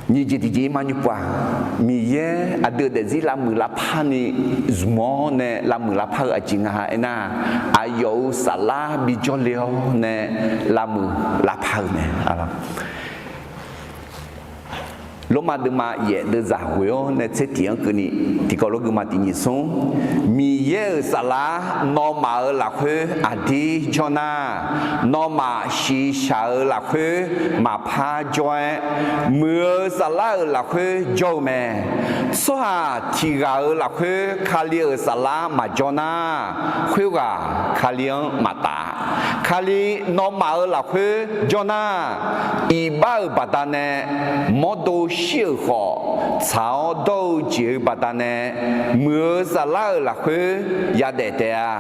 Nyiq jeq tiqjeq-ir mar nymr pov-aq, Miqyaer aqdui-euq daefzir lavmuiq lavpar ni zmq-awr nae lavmuiq lavpar-eu aqjeq nga aernar, aqyawf-euq saflar bijawr le-awr nae lavmuiq lavpar-eu mae. Lormav deuvma yaef deuvzaq ghoe-awr nae tser tiq-anr keuvni, tiqkawv lof guima tiq nyiq smr. Miqyaer-euq saflar nawmaf-euq lafkhoer aqdir jawr nar, nawmaf shiqshaq-euq lafkhoer maqpar jawr-aer, muiq-eu saflar-euq lafkhoer jawr-eu mae. Tsawrhaq tiq ghaq-euq lafkhoer Kali-euq saflar maqjawr nar, khoerghaq Kali-anr maqtaf. Kali nawmaf-euq lafkhoer jawr nar, iqbax-euq baqdanae mawrdo shir-euq khawf, tsaq-awr dawr-eu jeq-euq baqdanae muiq-eu saflar-euq lafkhoer yadaef taef-a.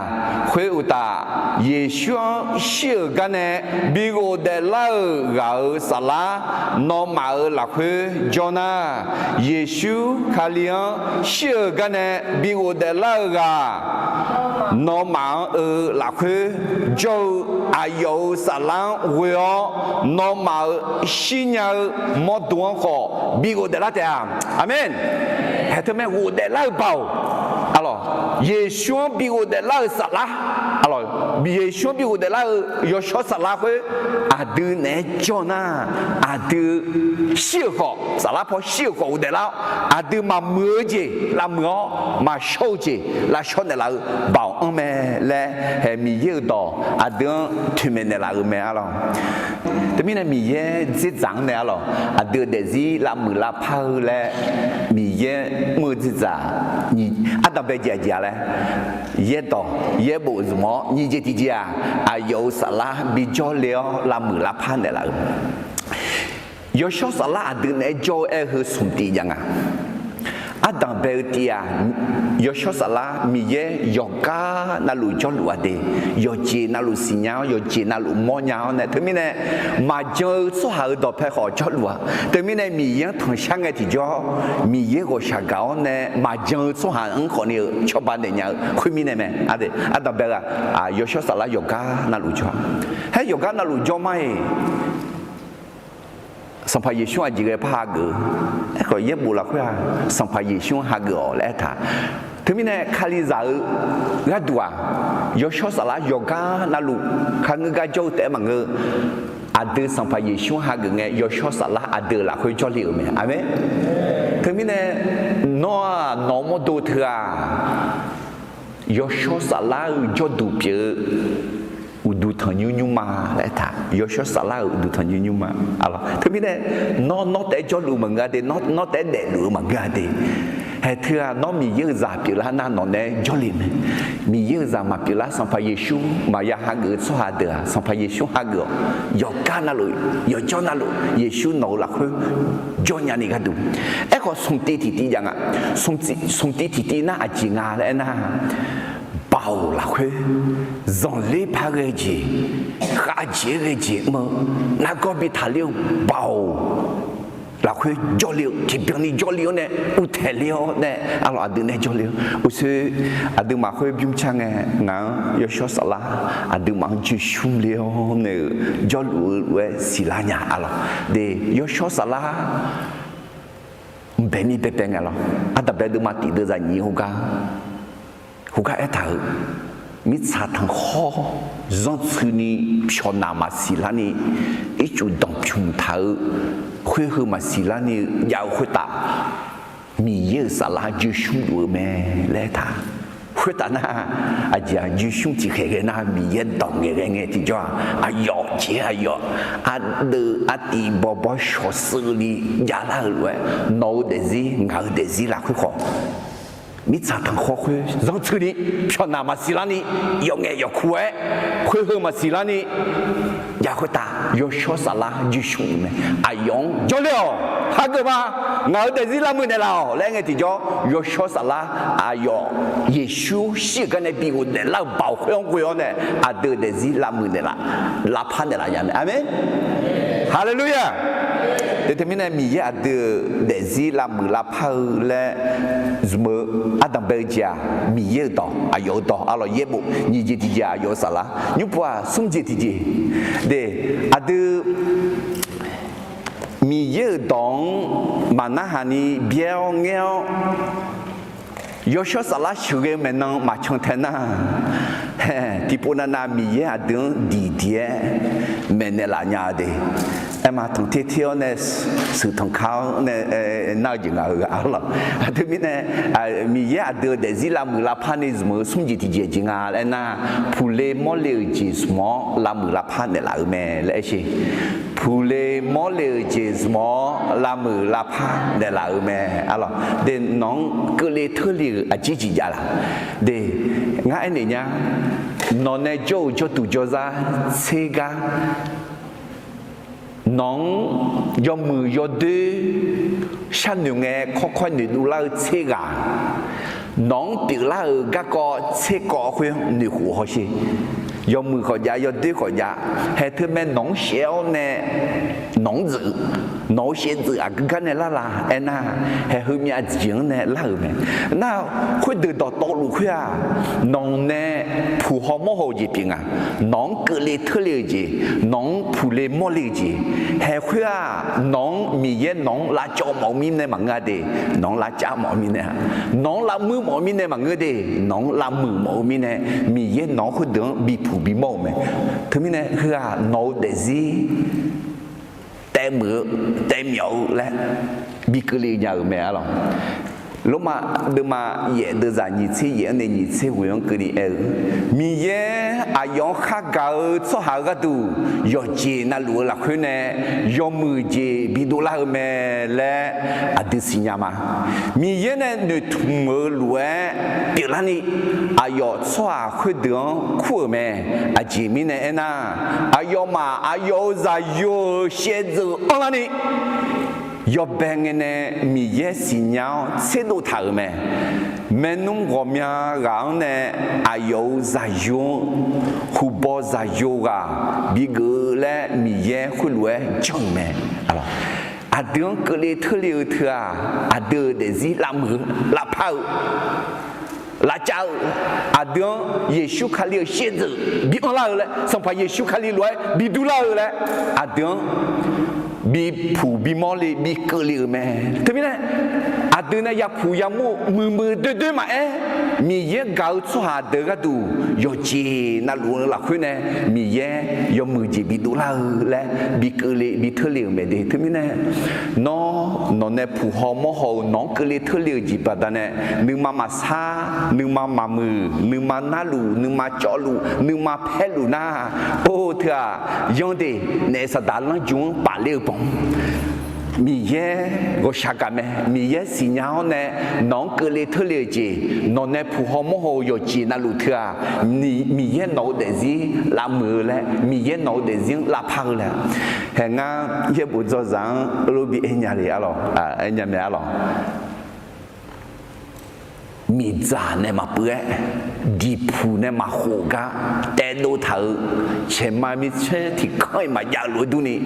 Khoeruqtaf, Yeqsur-anr shir-euq garnae bi ghofdaef lar-euq ghaq-euq saflar nawmaf-euq lafkhoer jawr nar, Yeqsur Kali-anr shir-euq garnae bi ghofdaef lar-eu ghaq nawmaf-anr-eu lafkhoer jawr-eu aqyawf-euq saflar-anr ghoe-awr, nawmaf-euq shirnya-eu mawrdo-anr khawf bi ghofdaef lar taef-a. Aqmeq. Haeq teumae ghofdaef lar-eu baoq, arlawq, Yeqsur-anr bi ghofdaef lar-eu saflar, arlawq, Yeqsur-anr bi ghofdaef lar-eu yawshawr saflar khoer aqdui naeq-aer jawr nar, aqdui shir-euq khawf, saflar paw shir-euq khawf ghofdaef lar-awr, aqdui maqmuiq-eu jeq lavmuiq-awr, maqshawr-eu jeq lavshawr naeqlaf-eu baoq anr mae laer, haeq Miqyaer-euq dawq aqdui-anr toeqmaeq naeqlaf-euq mae, arlawq. Teumirnae Miqyaer dzerdzaq-anr nae, arlawq, aqdui-euq daefzir lavmuiq lavpar-eu laer Miqyaer mr-eu dzerdzaq ardanqbae jeq aqjeq-a laer, yaerdawq yaerbof zmq-awr nyiq jeq tiqjeq-aq, aqyawf-euq saflar bijawr le-awr lavmuiq lavpar naeqlaf-euq. Yawshawr saflar aqdui naeq-aer jawr-eu aer-eu heu smq tiv jav nga. Ardanqbae-eu tiv-aq, yawshawr saflar Miqyaer yawqgar navluf jawrluf-a de, yawqjeq navluf siqnya-awr, yawqjeq navluf mawrnya-awr nae, teumirnae maqjan-eu tsawrhaq-euq dawqpae khawf jawrluf-a. Teumirnae Miqyaer-anr tanqshar ngae tiqjawr, Miqyaer ghawqshaq gaq-awr nae maqjan-eu tsawrhaq-anr khawfni-eu cawba naeq nya-eu khoermirnae mae. Ardanqbae-eu-aq, yawshawr saflar yawqgar navluf jawr-a. Haer yawqgar navluf jawr mar-iq, Sanqpaq Yeqsur aqjeq ghae par hageuf-eu. Aerkhawf yaerbof lafkhoer-aq, Sanqpaq Yeqsur-anr hageuf-awq laer aertaq. Teumirnae Kalizaq-eu gharduq-aq, yawshawr saflar yawqgar navluf kharngeur gar jawr-eu taef-aer maqngeur-eu, aqdui Sanqpaq Yeqsur-anr hageuf ngae, yawshawr saflar aqdui-euq lafkhoer jawrle-euq mae. Aqmeq. Teumirnae nawr-aq, nawq-eu mawrdo teu-aq, yawshawr saflar-euq jawrduq pyeuf-eu uqduq tanqnymr nymrma laer aertaq. Yawshawr saflar-euq uqduq tanqnymr nymrma. Teumirnae nawr, nawr taef-aer jawrluf maqngeur-a de, nawr, nawr taef-aer daefluf-eu maqngeur-a de. Haeq teu-aq, nawr Miqyaer-euq zaq pyeuflar nar nawq naeq-aer jawrle mae. Miqyaer-euq zaq maqpyeuflar, Sanqpaq Yeqsur maqya hageuf-eu tsawrhaq deuq-aq, Sanqpaq Yeqsur hageuf-awq. Yawqgar navluf, yawqjawr navluf Yeqsur nawq-eu lafkhoer jawrnya ni gharduq. Aerkhawf smq tiv tiqtiv jav nga. Smq tiv tiqtiv nar aqjeq nga laer aernar, baoq lafkhoer zanqler par ghae jeq, khavjeq-aer ghae jeq mr-eu, nargawr bi taqler-eu baoq lafkhoer jawrle-eu, tiqbyan ni jawrle-awr nae, uvtaeq ler-awr nae, arlawq aqdui nae jawrle-eu. Uqshoe aqduimaf khoer bymr car ngae, ngaq-anr yawshawr saflar aqduimaf-anr joeqshmr le-awr nae-euq jawrluf-eu lof-aer siqlar nya, arlawq. De, yawshawr saflar mqbae mir baebae ngae lawr. Ardanqbae deuvma tiq deuvzaq nyiq heugar, heugar aertaq-euq, mirtsaq tanqkhawr zanrtsuini pyawqnaq maqsiq larni, ircuf danqpymq taq-eu khoer heu maqsiq larni-eu jav-eu khoertav, Miqyaer-euq saflar joeqshmr luf-eu mae laer aertaq. Khoertav nar, aqjeq-aq joeqshmr tiqkhaeq ghae nar, Miqyaer dawq ngaeqghae ngae tiqjawr-aq, aqyawf jeq aqyawf, aqdui artiv bawbawr shawqsheuvni javlar-eu lof-aer, nawq-eu daefzir ngaq-eu daefzir lafkhoer khawf mirtsaq tanqkhawr khoer zanrtsuini, pyawqnaq maqsiq larni, yawf ngaef yawf kur-aer, khoer heu maqsiq larni, jav khoertav yawshawr saflar joeshmr-euq mae. Aqyawf-anr jawrle-awq, hageuf ma, ngaq-euq daefzir lavmuiq naeqlaf-awq laer aer ngae tiqjawr, yawshawr saflar aqyawf Yeqsur shir-euq gar nae bi ghofdaef lar-euq baoq khoer-anr ghoe-awr nae, aqdui-euq daefzir lavmuiq naeqlaf, lavpar naeqlaf nya mae. Aqmeq. Haleluya! Teumirnae Miqyaer aqdui-euq daefzir lavmuiq lavpar-eu laer zmq-eu ardanq bae-eu jeq-aq, Miqyaer-euq dawq, aqyawf-euq dawq, arlawq yaerbof nyiq jeq tiqjeq, aqyawf-euq saflar, nymr pov-aq smr jeq tiqjeq. De, aqdui Miqyaer-euq dawq-anr maqnarhaq ni byaer-awr ngaer-awr, yawshawr saflar sheuqghae-eu maeqnan maqcan tae nar, tiqpov navnav Miqyaer aqdui-anr diqdiq-aer maeqnaeq laf nya-eu de. Aerma tanqter ter-awr nae, sheuq tanqkar-awr nae nar-eu jeq nga-eu ghaq arlawq. Aqdui mirnae, Miqyaer aqdui-euq daefzir lavmuiq lavpar ni zmq-eu smr jeq tiqjeq jeq nga laer aernar, puqle mawrle-euq jeq zmq-awr lavmuiq lavpar naeqlaf-euq mae laer aer sher. Puqle mawrle-euq jeq zmq-awr lavmuiq lavpar naeqlaf-euq mae arlawq. De, nawq-anr keuvle teurle-euq aqjeq jeq jav laq? De, ngar aernaeq nya, nawq nae jawr-euq jawrduq jawrzar tser gar, nawq-anr yawmuiq yawdoer sharnoeq ngae kawrkawr noeqdov lar-eu tser ghaq, nawq-anr pyeuflar-euq garkawv tser kawv khoer noeqkhof hawsher. Yawmuiq khawf jav, yawdoer khawf jav, hae teumae nawq-anr shaev-awr nae nawq-anr dzeuf, nawq-euq shaevdzeuf aqgeu gar nae lar la aernar, hae heumyav jeq-anr nae lar-euq mae. Nar, khoerdeuq dawqtawvluf khoer-aq, nawq nae puq haw mawr haw-eu jeq pyeuf nga. Nawq-anr keuvle teurle-euq jeq, nawq-anr puqle mawrle-eu jeq, hae khoer-aq, nawq-anr Miqyaer nawq-anr lavcawv mawf-eu mirnae maqngeur-a de. Nawq-anr lavcav mawf-eu mirnae, nawq-anr lavmuir mawf-eu mirnae maqngeur de. Nawq-anr lavmuiq mawf-eu mirnae, Miqyaer nawq-anr khoerdeuq-anr bipuq bimawr-euq mae. Teumirnae heu-aq nawq-eu daefzir taevmuiq-eu, taevmyawf-eu laer bi keuvle nya-euq mae arlawq. Lormav deuvma yaef deuvzaq nyiq tser yaef-anr nae nyiq tser ghoeq-anr keuvni aer-eu, Miqyaer aqyawf-anr khargaq-eu tsawrhaq-euq gharduq yawqjeq navluf-eu lafkhoer nae yawmuiq jeq bidov lar-eu mae laer aqdui siqnya ma. Miqyaer nae noeqtmq-eu lof-aer pyeuflarni, aqyawf tsawrhaq khoerdeuq-anr kur-euq mae. Aqjeq mirnae aernar, aqyawfmaf aqyawf-euq zaqyo-euq shaevdzeuf anrlarni, yawbae ngae nae Miqyaer siqnya-awr tserdov taq-euq mae. Maernmr ghawqmya ghaq-anr nae aqyawf-euq zaqyo-anr, huqbaw zaqyo ghaq bigeuf-eu laer Miqyaer khoerlof-aer janr-euq mae. Aqdui-anr keuvle teurle-eu teu-aq, aqdui-euq daefzir lavmuiq-eu, lavpar-eu, lavcav-eu, aqdui-anr Yeqsur Kali-euq shaevdzeuf bi anrlar-eu laer, Sanqpaq Yeqsur Kali lof-aer bi durlar-eu laer, aqdui-anr bipuq bimawr le bi keuvle-euq mae. Teumirnae aqdui nae yapuq yamawr-eu muiqmuiq doerdoer maqaer, Miqyaer gaq-eu tsawrhaq deuq gharduq yawqjeq navluf-eu lafkhoer nae Miqyaer yawmuiq jeq bidov lar-eu laer bi keuvle bi teurle-euq mae de. Teumirnae nawr nawq nae puq haw mawr haw-eu nawq-anr keuvle teurle-euq jeq baqdanae, nuima maqsar, nuima maqmuiq, nuima narluf, nuima cawvluf, nuima paerluf nar, or teu-aq, yanr de, naef Saqdaq lanrju-anr pafler-eu banq Miqyaer ghawqshaq gaq mae. Miqyaer siqnya-awr nae nawq-anr keuvle teurle-euq jeq, nawq nae puq haw mawr haw-eu yawqjeq navluf teu-aq, Miqyaer nawq-eu daefzir lavmuiq-eu laer, Miqyaer nawq-eu daefzir-anr lavpar-eu laer, hae ngar yaerbof dzawzaq-anr lof bi aer nya le arlawq, aer nya mae arlawq. Miqdzaq nae maqpeuv-aer, diqpuq nae maqkhof gar taedov taq-euq, caeqma micaer tiqkanr-iq maqjav-eu lof-aer durni,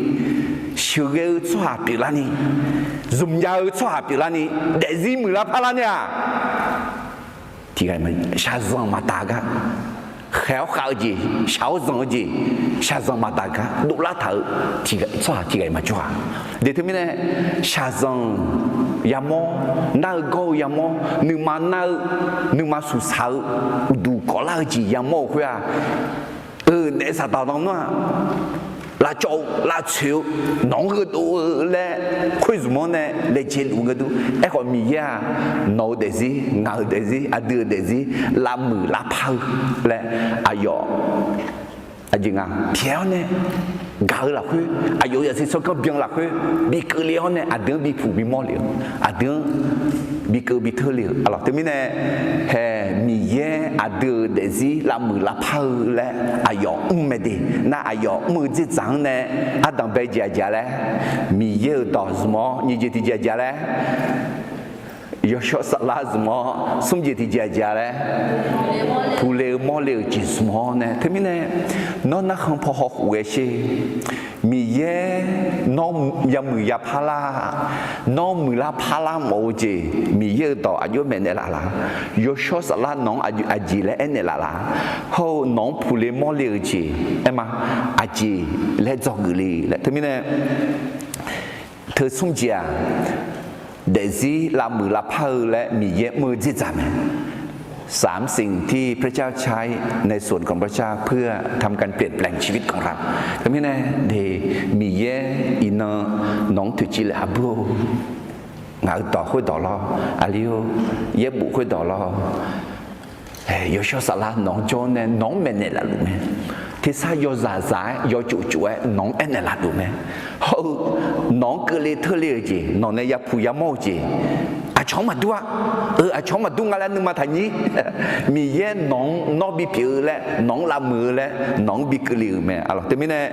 sheuqghae-eu tsawrhaq pyeuflarni, zmqjav-eu tsawrhaq pyeuflarni, daefzir muiqlar parlar nae-aq, tiqghaq shaqzanq maqtaq gar, khaeq-awr khav-eu jeq, shaq-awr zanq-eu jeq, shaqzanq maqtaq gar dovlar taq-eu tsawrhaq tiqghaq-iq maqjawr-a. De teumirnae, shaqzanq yamawr, nar-eu gawr-eu yamawr, nuima nar-eu, nuima suqsaq-eu, uqduq kawvlar-eu jeq yamawr-euq khoer-aq, eu naef Saqdaq nan nar-aq, lavcawv-eu lavtsoeq-eu, nawq-anr gheudov-eu laer khoer zmq-anr nae laejae luf-eu gharduq, aerkhawf Miqyaer-aq, nawq-eu daefzir, ngaq-euq daefzir, aqdui-euq daefzir lavmuiq lavpar-eu laer, aqyawf aqjeq nga pyaeq-awr nae gaq-eu lafkhoer, aqyawf-euq zaqsiq tsawrganr byan lafkhoer, bi keuvle-awr nae aqdui-anr bi puq bi mawr le-eu, aqdui-anr bi keuv bi teur le-euq. Aqlawq, teumirnae hae Miqyaer aqdui-euq daefzir lavmuiq lavpar-eu laer aqyawf mr mae de. Nar aqyawf mr-eu dzerdzaq-anr nae ardanq bae jeq aqjeq-a laer, Miqyaer-euq dawq zmq-awr nyiq jeq tiqjeq aqjeq-a laer, Yawshawr Saflar zmq-awr smr jeq tiqjeq aqjeq-a laer, puqle-eu mawrle-euq jeq zmq-awr nae. Teumirnae nawr narkhan paw hawkhof ghae sher. Miqyaer nawr yamuiq yapar lar, nawr muiqlar parlar mawf-eu jeq Miqyaer-euq dawq aqjox maeqnaeq laf laq? Yawshawr Saflar nawq-anr aqjeq laer aernaeq laf laq? Hawr-eu nawq-anr puqle mawrle-euq jeq aerma, aqjeq laer dzawgeuf le laer. Teumirnae teu smr jeq-aq, daefzir lavmuiq lavpar-eu laer Miqyaer mr-eu dzerdzaq mae. สามสิ่งที่พระเจ้าใช้ในส่วนของพระเจ้าเพื่อทำการเปลี่ยนแปลงชีวิตของเรา Teumirnae de, Miqyaer iqnan nawq-anr toeqciv laef aqbur-or, ngaq-euq dawq khoerdawq lawr, aqli-or, yaerbof khoerdawq lawr, Yawshawr Saflar nawq-anr jawr-awr nae nawq-anr maeqnaeq laf luf mae. Tersar yawzaq zaq-aer yawtsov tsov-aer nawq-anr aernaeq laf luf mae. Hawr-eu nawq-anr keuvle teurle-euq jeq, nawq nae yapuq yamawr-eu jeq, aqcawq-anr maqdur-a. Eu, aqcawq-anr maqdur nga laer nuima taqnyir. Miqyaer nawq-anr nawr bipyeuf-eu laer, nawq-anr lavmuiq-eu laer nawq-anr bi keuvle-euq mae. Aqlawq, teumirnae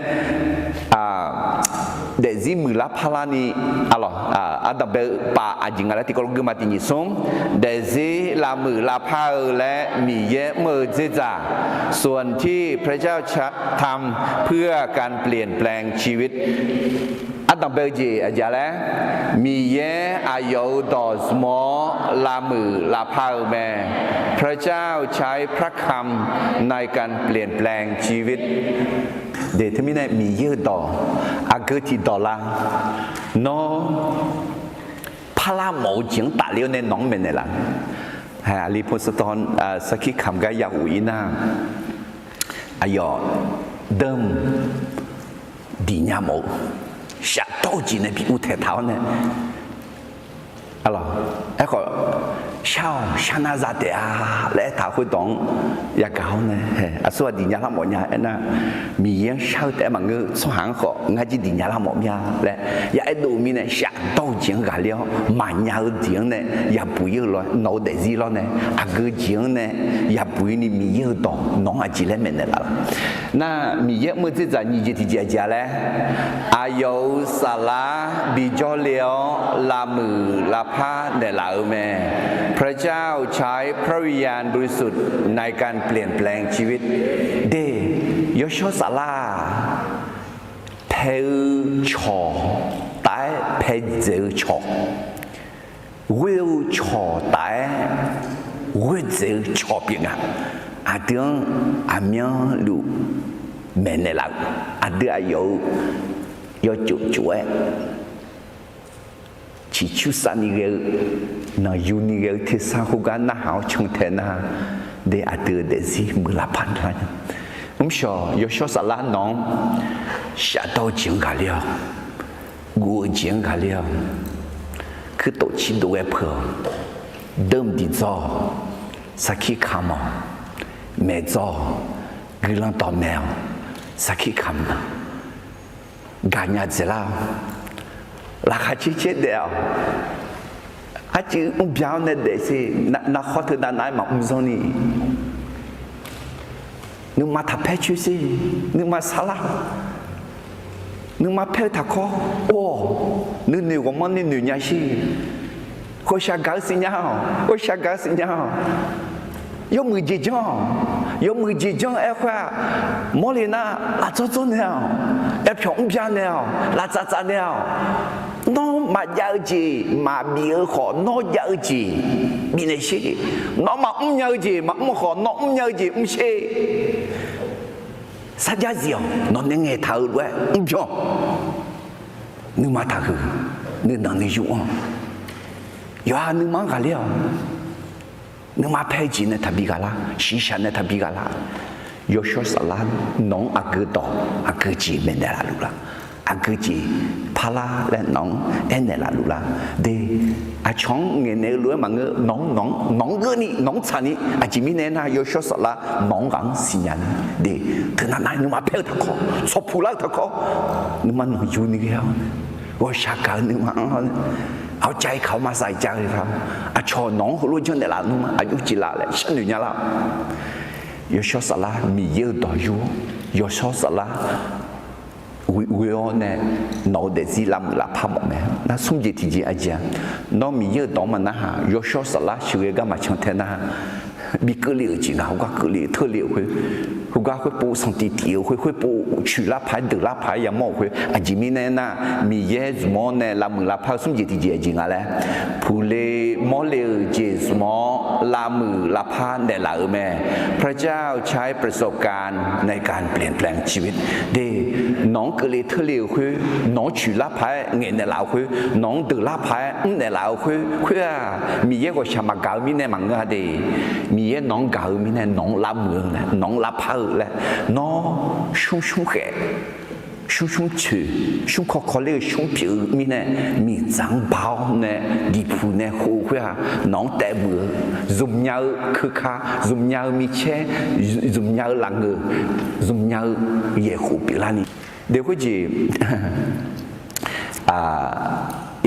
daefzir muiqlar parlar ni, aqlawq, ardanq bae-eu pav aqjeq nga laer tiqkawv lof geurma tiq nyiq smr, daefzir lavmuiq lavpar-eu laer Miqyaer mr-eu dzerdzaq, ส่วนที่พระเจ้าทำเพื่อการเปลี่ยนแปลงชีวิต ardanq bae-eu jeq aqjeq laer, Miqyaer aqyawf-euq dawq zmq-awr lavmuiq lavpar-eu mae. พระเจ้าใช้พระคำในการเปลี่ยนแปลงชีวิต De, teumirnae Miqyaer-euq dawq aqgeu tiqdawq lar, nawr parlar mawf-eu jeq-anr tafler-awr nae nawq-anr maeqnaeq laf. Aqli pov sawdawr, sarkir kamq gar yaghof-ir nar, aqyawf deuq diq nya mawf-eu, shafdawr-eu jeq nae bi uvtaeq taq-awr nae, aqlawq, aerkhawf, shar-awq, shar nar za taef-a laer aertaq khoerdawq-anr yagaq-awr nae, aqsur ghaq diq nya lar mawf nya aernar, Miqyaer-anr shar-eu taef-aer maqngeur, tsawrhaq-anr khawf ngar jir diq nya lar mawf mir-a laer ya aerdov-eu mirnae, shafdawr-eu jeq-anr ghaqler-awr maqnya-eu jeq-anr nae yabuq-ir-eu lof-aer, nawq-eu daefzir lawr nae aqgeu jeq-anr nae yabuq-ir ni Miqyaer-euq dawq nawq-anr aqjeq laer maeqnaeq laf laq? Nar, Miqyaer mr-eu dzerdzaq nyiq jeq tiqjeq aqjeq-a laer, aqyawf-euq saflar bijawr le-awr lavmuiq lavpar naeqlaf-eu mae. พระเจ้าใช้พระวิญญาณบริสุทธิ์ในการเปลี่ยนแปลงชีวิต De, Yawshawr Saflar-aq, pae-eu cawq taf-aer pae dzaeq-eu cawq, ghoer-eu cawq taf-aer ghoer dzaeq-eu cawq pyeuf nga. Aqdui-anr aqmyanluf maeqnaeq laf-eu, aqdui aqyawf-euq yawtsov tsov-aer ciqcursav ni ghae-eu, nanqyu ni ghae-eu tersar khoergar narhaq-awr cantae nar, de, aqdui-euq daefzir muiqlar paq nar. Mrshawq, Yawshawr Saflar nawq-anr shafdawr-eu jeq-anr ghaqler-awq, guv-eu jeq-anr ghaqler-awq, kuirtof cirdov ghae peuq-awq, deuq diqdzawr-awq, sarkir kamq-awq, maeqdzawr-awq, guiqlanq dawqmaeq-awq, sarkir kamq-awq, gaqnya dzaeqlar-awq, laqkhaq caer caer daef-awq, arcuiv mrbya-awr nae daef sher, navkhawr teunav nav-aer maqmr zanr ni, nuima taqpaer coer sher, nuima sarlar-awq, nuima paer-eu taqkawr or-awq, nuinoeq ghawqmanrni noeq nya sher, ghawqshaq gaq-eu siqnya-awq, ghawqshaq gaq-eu siqnya-awq. Yawmuiq jeq janr-awq, yawmuiq jeq janr-eu aer khoer-aq, mawrle nar lafdzawr dzawr naeq-awq, aerpyawq mrbya naeq-awq, laftsaf tsaf naeq-awq. Nawr maqjav-eu jeq, maqbif-eu khawf nawr jav-eu jeq bifnaeq sher. Nawr maqmr nya-eu jeq maqmr khawf nawr mr nya-eu jeq mr sher. Sarjax zif-awq, nawq nae ngaeqtaq-euq lof-aer mrbyan-awq. Nuima taqhuiq, nuinanq nuiyu anr-awq. Yawqha nuima-anr ghaqler-awq. Nuima paer-eu jeq nae taqbi ghaqlar, shiqshaq nae taqbi ghaqlar. Yawshawr Saflar nawq-anr aqgeu dawq aqgeu jeq maeqnaeq laf luf laq? aqgeu jeq parlar laer nawq-anr aernaeq laf luf lar. De, aqcawq-anr ngaeqnaeq-eu lof-aer maqngeur, nawq-anr nawq-anr nawq-anr geurni nawq-anr tsaqni, aqjeq mirnae aernar, yawshawr saflar nawq-anr ghaq-anr siqnya ni. De, teunav nav nuima paer-eu taqkawr, tsawqpuq lar-eu taqkawr, nuima nawq yuni ghae-awr, ghawqshaq gaq-eu nuima-anr, aqcav-iq kaq-awr maqsaq-iq cav-eu taq, aqcawq nawq-anr heulof janrnaeq laf nmr-a, aqjox jeq laf laer sharnoeq nya lar. Yawshawr saflar Miqyaer-eu dawq yur-awr, yawshawr saflar ghoe-awr nae nawq-eu daefzir lavmuiq lavpar mawf mae. Nar smr jeq tiqjeq aqjeq-a, nawr Miqyaer-euq dawq-anr maqnarhaq, yawshawr saflar sheuqghae gar maqcan tae nar, bi keuvle-euq jeq nga, heugar keuvle-eu teule-euq khoer, heugar khoerpov sanqtif tif-euq khoer, khoerpov coeq lar paq-aer deuq lar paq-aer yamawr-euq khoer, aqjeq mirnae aernar, Miqyaer zmq-awr nae lavmuiq lavpar-eu smr jeq tiqjeq aqjeq nga laer, puqle mawrle-euq jeq zmq-awr lavmuiq lavpar naeqlaf-euq mae. พระเจ้าใช้ประสบการณ์ในการเปลี่ยนแปลงชีวิต De, nawq-anr keuvle teule-euq khoer, nawq-anr coeq lar paq-aer ngaeqnaeq laf-euq khoer, nawq-anr deuq lar paq-aer mrnaeq laf-euq khoer, khoer-aq, Miqyaer ghawqshaq maqgaq-eu mirnae maqngeur-a de. Miqyaer nawq-anr gaq-eu mirnae nawq-anr lavmuiq-eu nae nawq-anr lavpar-eu laer, nawr shmr shmr khaef, shmr shmr coeq, shmr kawv kawv ler-eu shmr pyeuf-eu mirnae, miqdzaq-anr ba-awr nae diqpuq nae khof-eu khoer-aq, nawq-anr taef muiq-eu, zmqnya-eu keuka, zmqnya-eu micaer, zmqnya-eu lafngeuq, zmqnya-eu yaeqkhof pyeuflarni. De khoerjeq,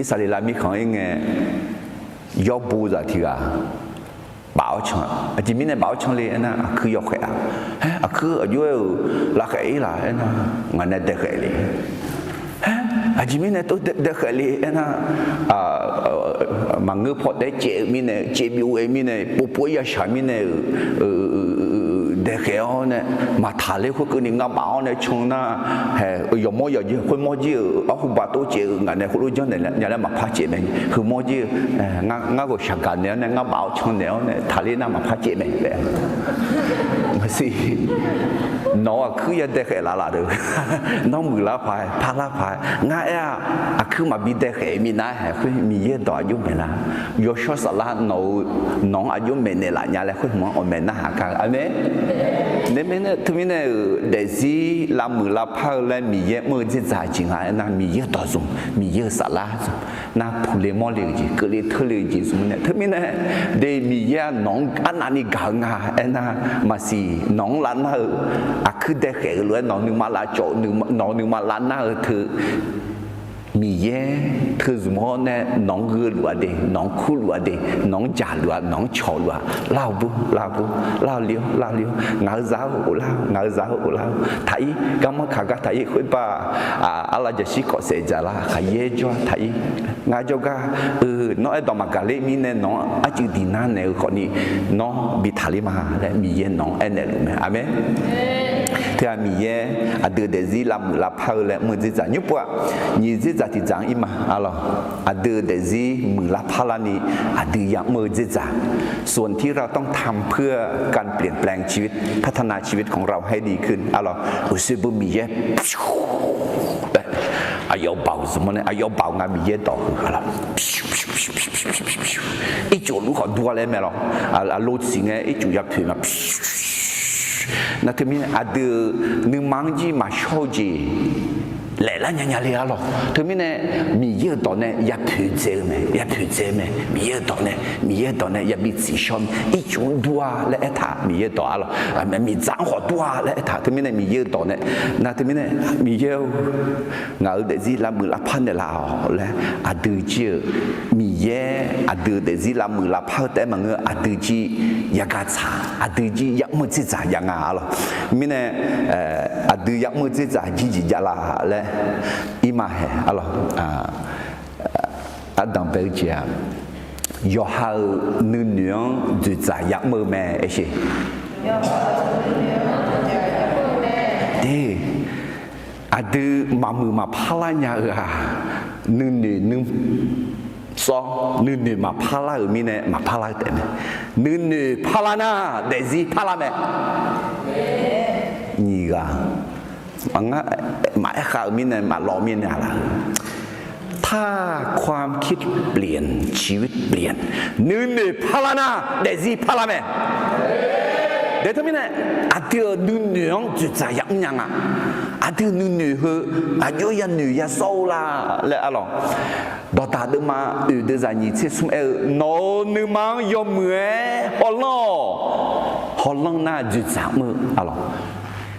Irsaqleqlav mirkhanq-anr ngae, yawbo zaq tiq ghaq baf-awr can, aqjeq mirnae baf-awr can le aernar, aqkuir yawkhaef-a. Aer, aqkuir aqjox-aer-euq lafkhaef-ir laf aernar, ngaq nae daekhaef le. Aer, aqjeq mirnae tov daekhaef le aernar, maqngeur paw taef-aer caev-eu mirnae, caev byov-aer mirnae, povpov-aer yashaq mirnae-euq daekhaef-awr nae, maqtaq ler khoerkeuvni ngar baf-awr nae can nar, hae, yawqmawr yawqjeq khoermawr jir-euq arhuba tov caev-eu ngaq nae khoerlof janrnaeq nya laer maqpar caev mae. Heumawr jir-eu, ngar ghawqshaq gaq naeq-awr nae, ngar baf-awr can naeq-awr nae, taqler nar maqpar caev mae laer. Maqsiq, nawq-eu aqkuir ya daekhaef laf laf deuq, nawr muiqlar paq-aer, parlar paq-aer, ngar aer-aq, aqkuir maqbi daekhaef minav haeq khoer Miqyaer dawq aqjox maeqlar. Yawshawr saflar nawq-eu, nawq-anr aqjox maeqnaeq laf nya laer khoer hmq-anr awqmaeq narhaq kar-eu. Aqmeq. Nae mirnae teumirnae-euq daefzir lavmuiq lavpar-eu laer Miqyaer mr-eu dzerzaq jeq nga aernar, Miqyaer-euq dawq zmq, Miqyaer-euq saflar zmq. Nar puqle mawrle-euq jeq, keuvle teule-eu jeq zmq mirnae teumirnae, de Miqyaer-aq nawq-anr arnavni gaq-eu nga aernar, maqsiq nawq-anr lavnar-eu, aqkuir daekhaef-eu lof-aer nawq-eu nuima lavcawv, nawq-eu nuima lavnar-eu teu Miqyaer teuzmq-awr nae nawq-anr gheuluf-a de, nawq-anr kurluf-a de, nawq-anr jaqluf-a, nawq-anr cawqluf-a, lar-awq bur, lar-awq bur, lar-awq le-awr, lar-awq le-awr, ngaq-eu zaq-awr ghoflar-awr, ngaq-eu zaq-awr ghoflar-awr, taqir garmanr kaq gar taqir khoerbar, arlav jaqshir kawv saef dzaqlar khaqyaer jawr-a taqir, ngar jawrgar-eu nawr aerdawq maqgaq ler mirnae nawq-anr arcuiv diq nar naeq-eu khawfni, nawr bi taqler ma laer Miqyaer nawq-anr aernaeq luf mae. Aqmeq. Teughaq Miqyaer aqdui-euq daefzir lavmuiq lavpar-eu laer mr-eu dzerzaq nymr pov-aq, nyiq dzerzaq tiqdzaq-anr ir ma arlawq. Aqdui-euq daefzir muiqlar parlarni aqdui ya'mr-eu dzerzaq, ส่วนที่เราต้องทำเพื่อการเปลี่ยนแปลงชีวิต พัฒนาชีวิตของเราให้ดีขึ้น arlawq, uqshoe beu Miqyaer aqyawf baoq zmq-awr nae, aqyawf baoq nga Miqyaer dawq heu arlawq, ircuf luf khawf dur-a laer mae lawq. Aqlo siq ngae ircuf yapoeq ma. Nar teumirnae aqdui-euq nuima-anr jir maqshawr-eu jeq laeqlar nya nya le arlawq. Teumirnae Miqyaer-euq dawq nae yapoeq dzae-eu mae, yapoeq dzae-eu mae, Miqyaer-euq dawq nae, Miqyaer-euq dawq nae yabi tsiqshawr mae, ircuf-anr dur-a laer aertaq Miqyaer-euq dawq arlawq. Miqdzaq-anr khawf dur-a laer aertaq teumirnae Miqyaer-euq dawq nae, nar teumirnae Miqyaer-or, ngaq-euq daefzir lavmuiq lavpar naeqlaf-awq laer aqdui jir-eu Miqyaer aqdui-euq daefzir lavmuiq lavpar-eu taef-aer maqngeur, aqdui jir yagaq tsaq, aqdui jir ya'mr-eu dzerzaq jav nga arlawq. Mirnae aqdui ya'mr-eu dzerzaq jir jeq javlaf laer ir ma hae arlawq. Ardanq bae-eu jeq-aq, yawqha-euq nuinoeq-anr dzoeqdzaq ya'mr-eu mae aersheq. De, aqdui maqmuiq maqpar lar nya-eu-aq, nuinoeq nuisawr nuinoeq maqpar lar-euq mirnae maqpar lar-eu taef mae. Nuinoeq parlar nar daefzir parlar mae. Nyiq ghaq maqaer khav-euq mirnae maqlawv mirnae aqlaf-eu ถ้าความคิดเปลี่ยน ชีวิตเปลี่ยน nuinoeq parlar nar daefzir parlar mae. De teumirnae aqdui-euq nuinoeq-anr dzoeqdzaq ya'mr nya nga. Aqdui Aqdui nuinoeq heu aqjox yanoeq yasawr-eu la laer arlawq. Dawqdaq deuvma oeq deuv zaq nyiq tser smr aer-eu, nawq-euq nuima-anr yawmuiq-aer hawlanr-awq. Hawlanr nar dzoeqdzaq mr-eu arlawq.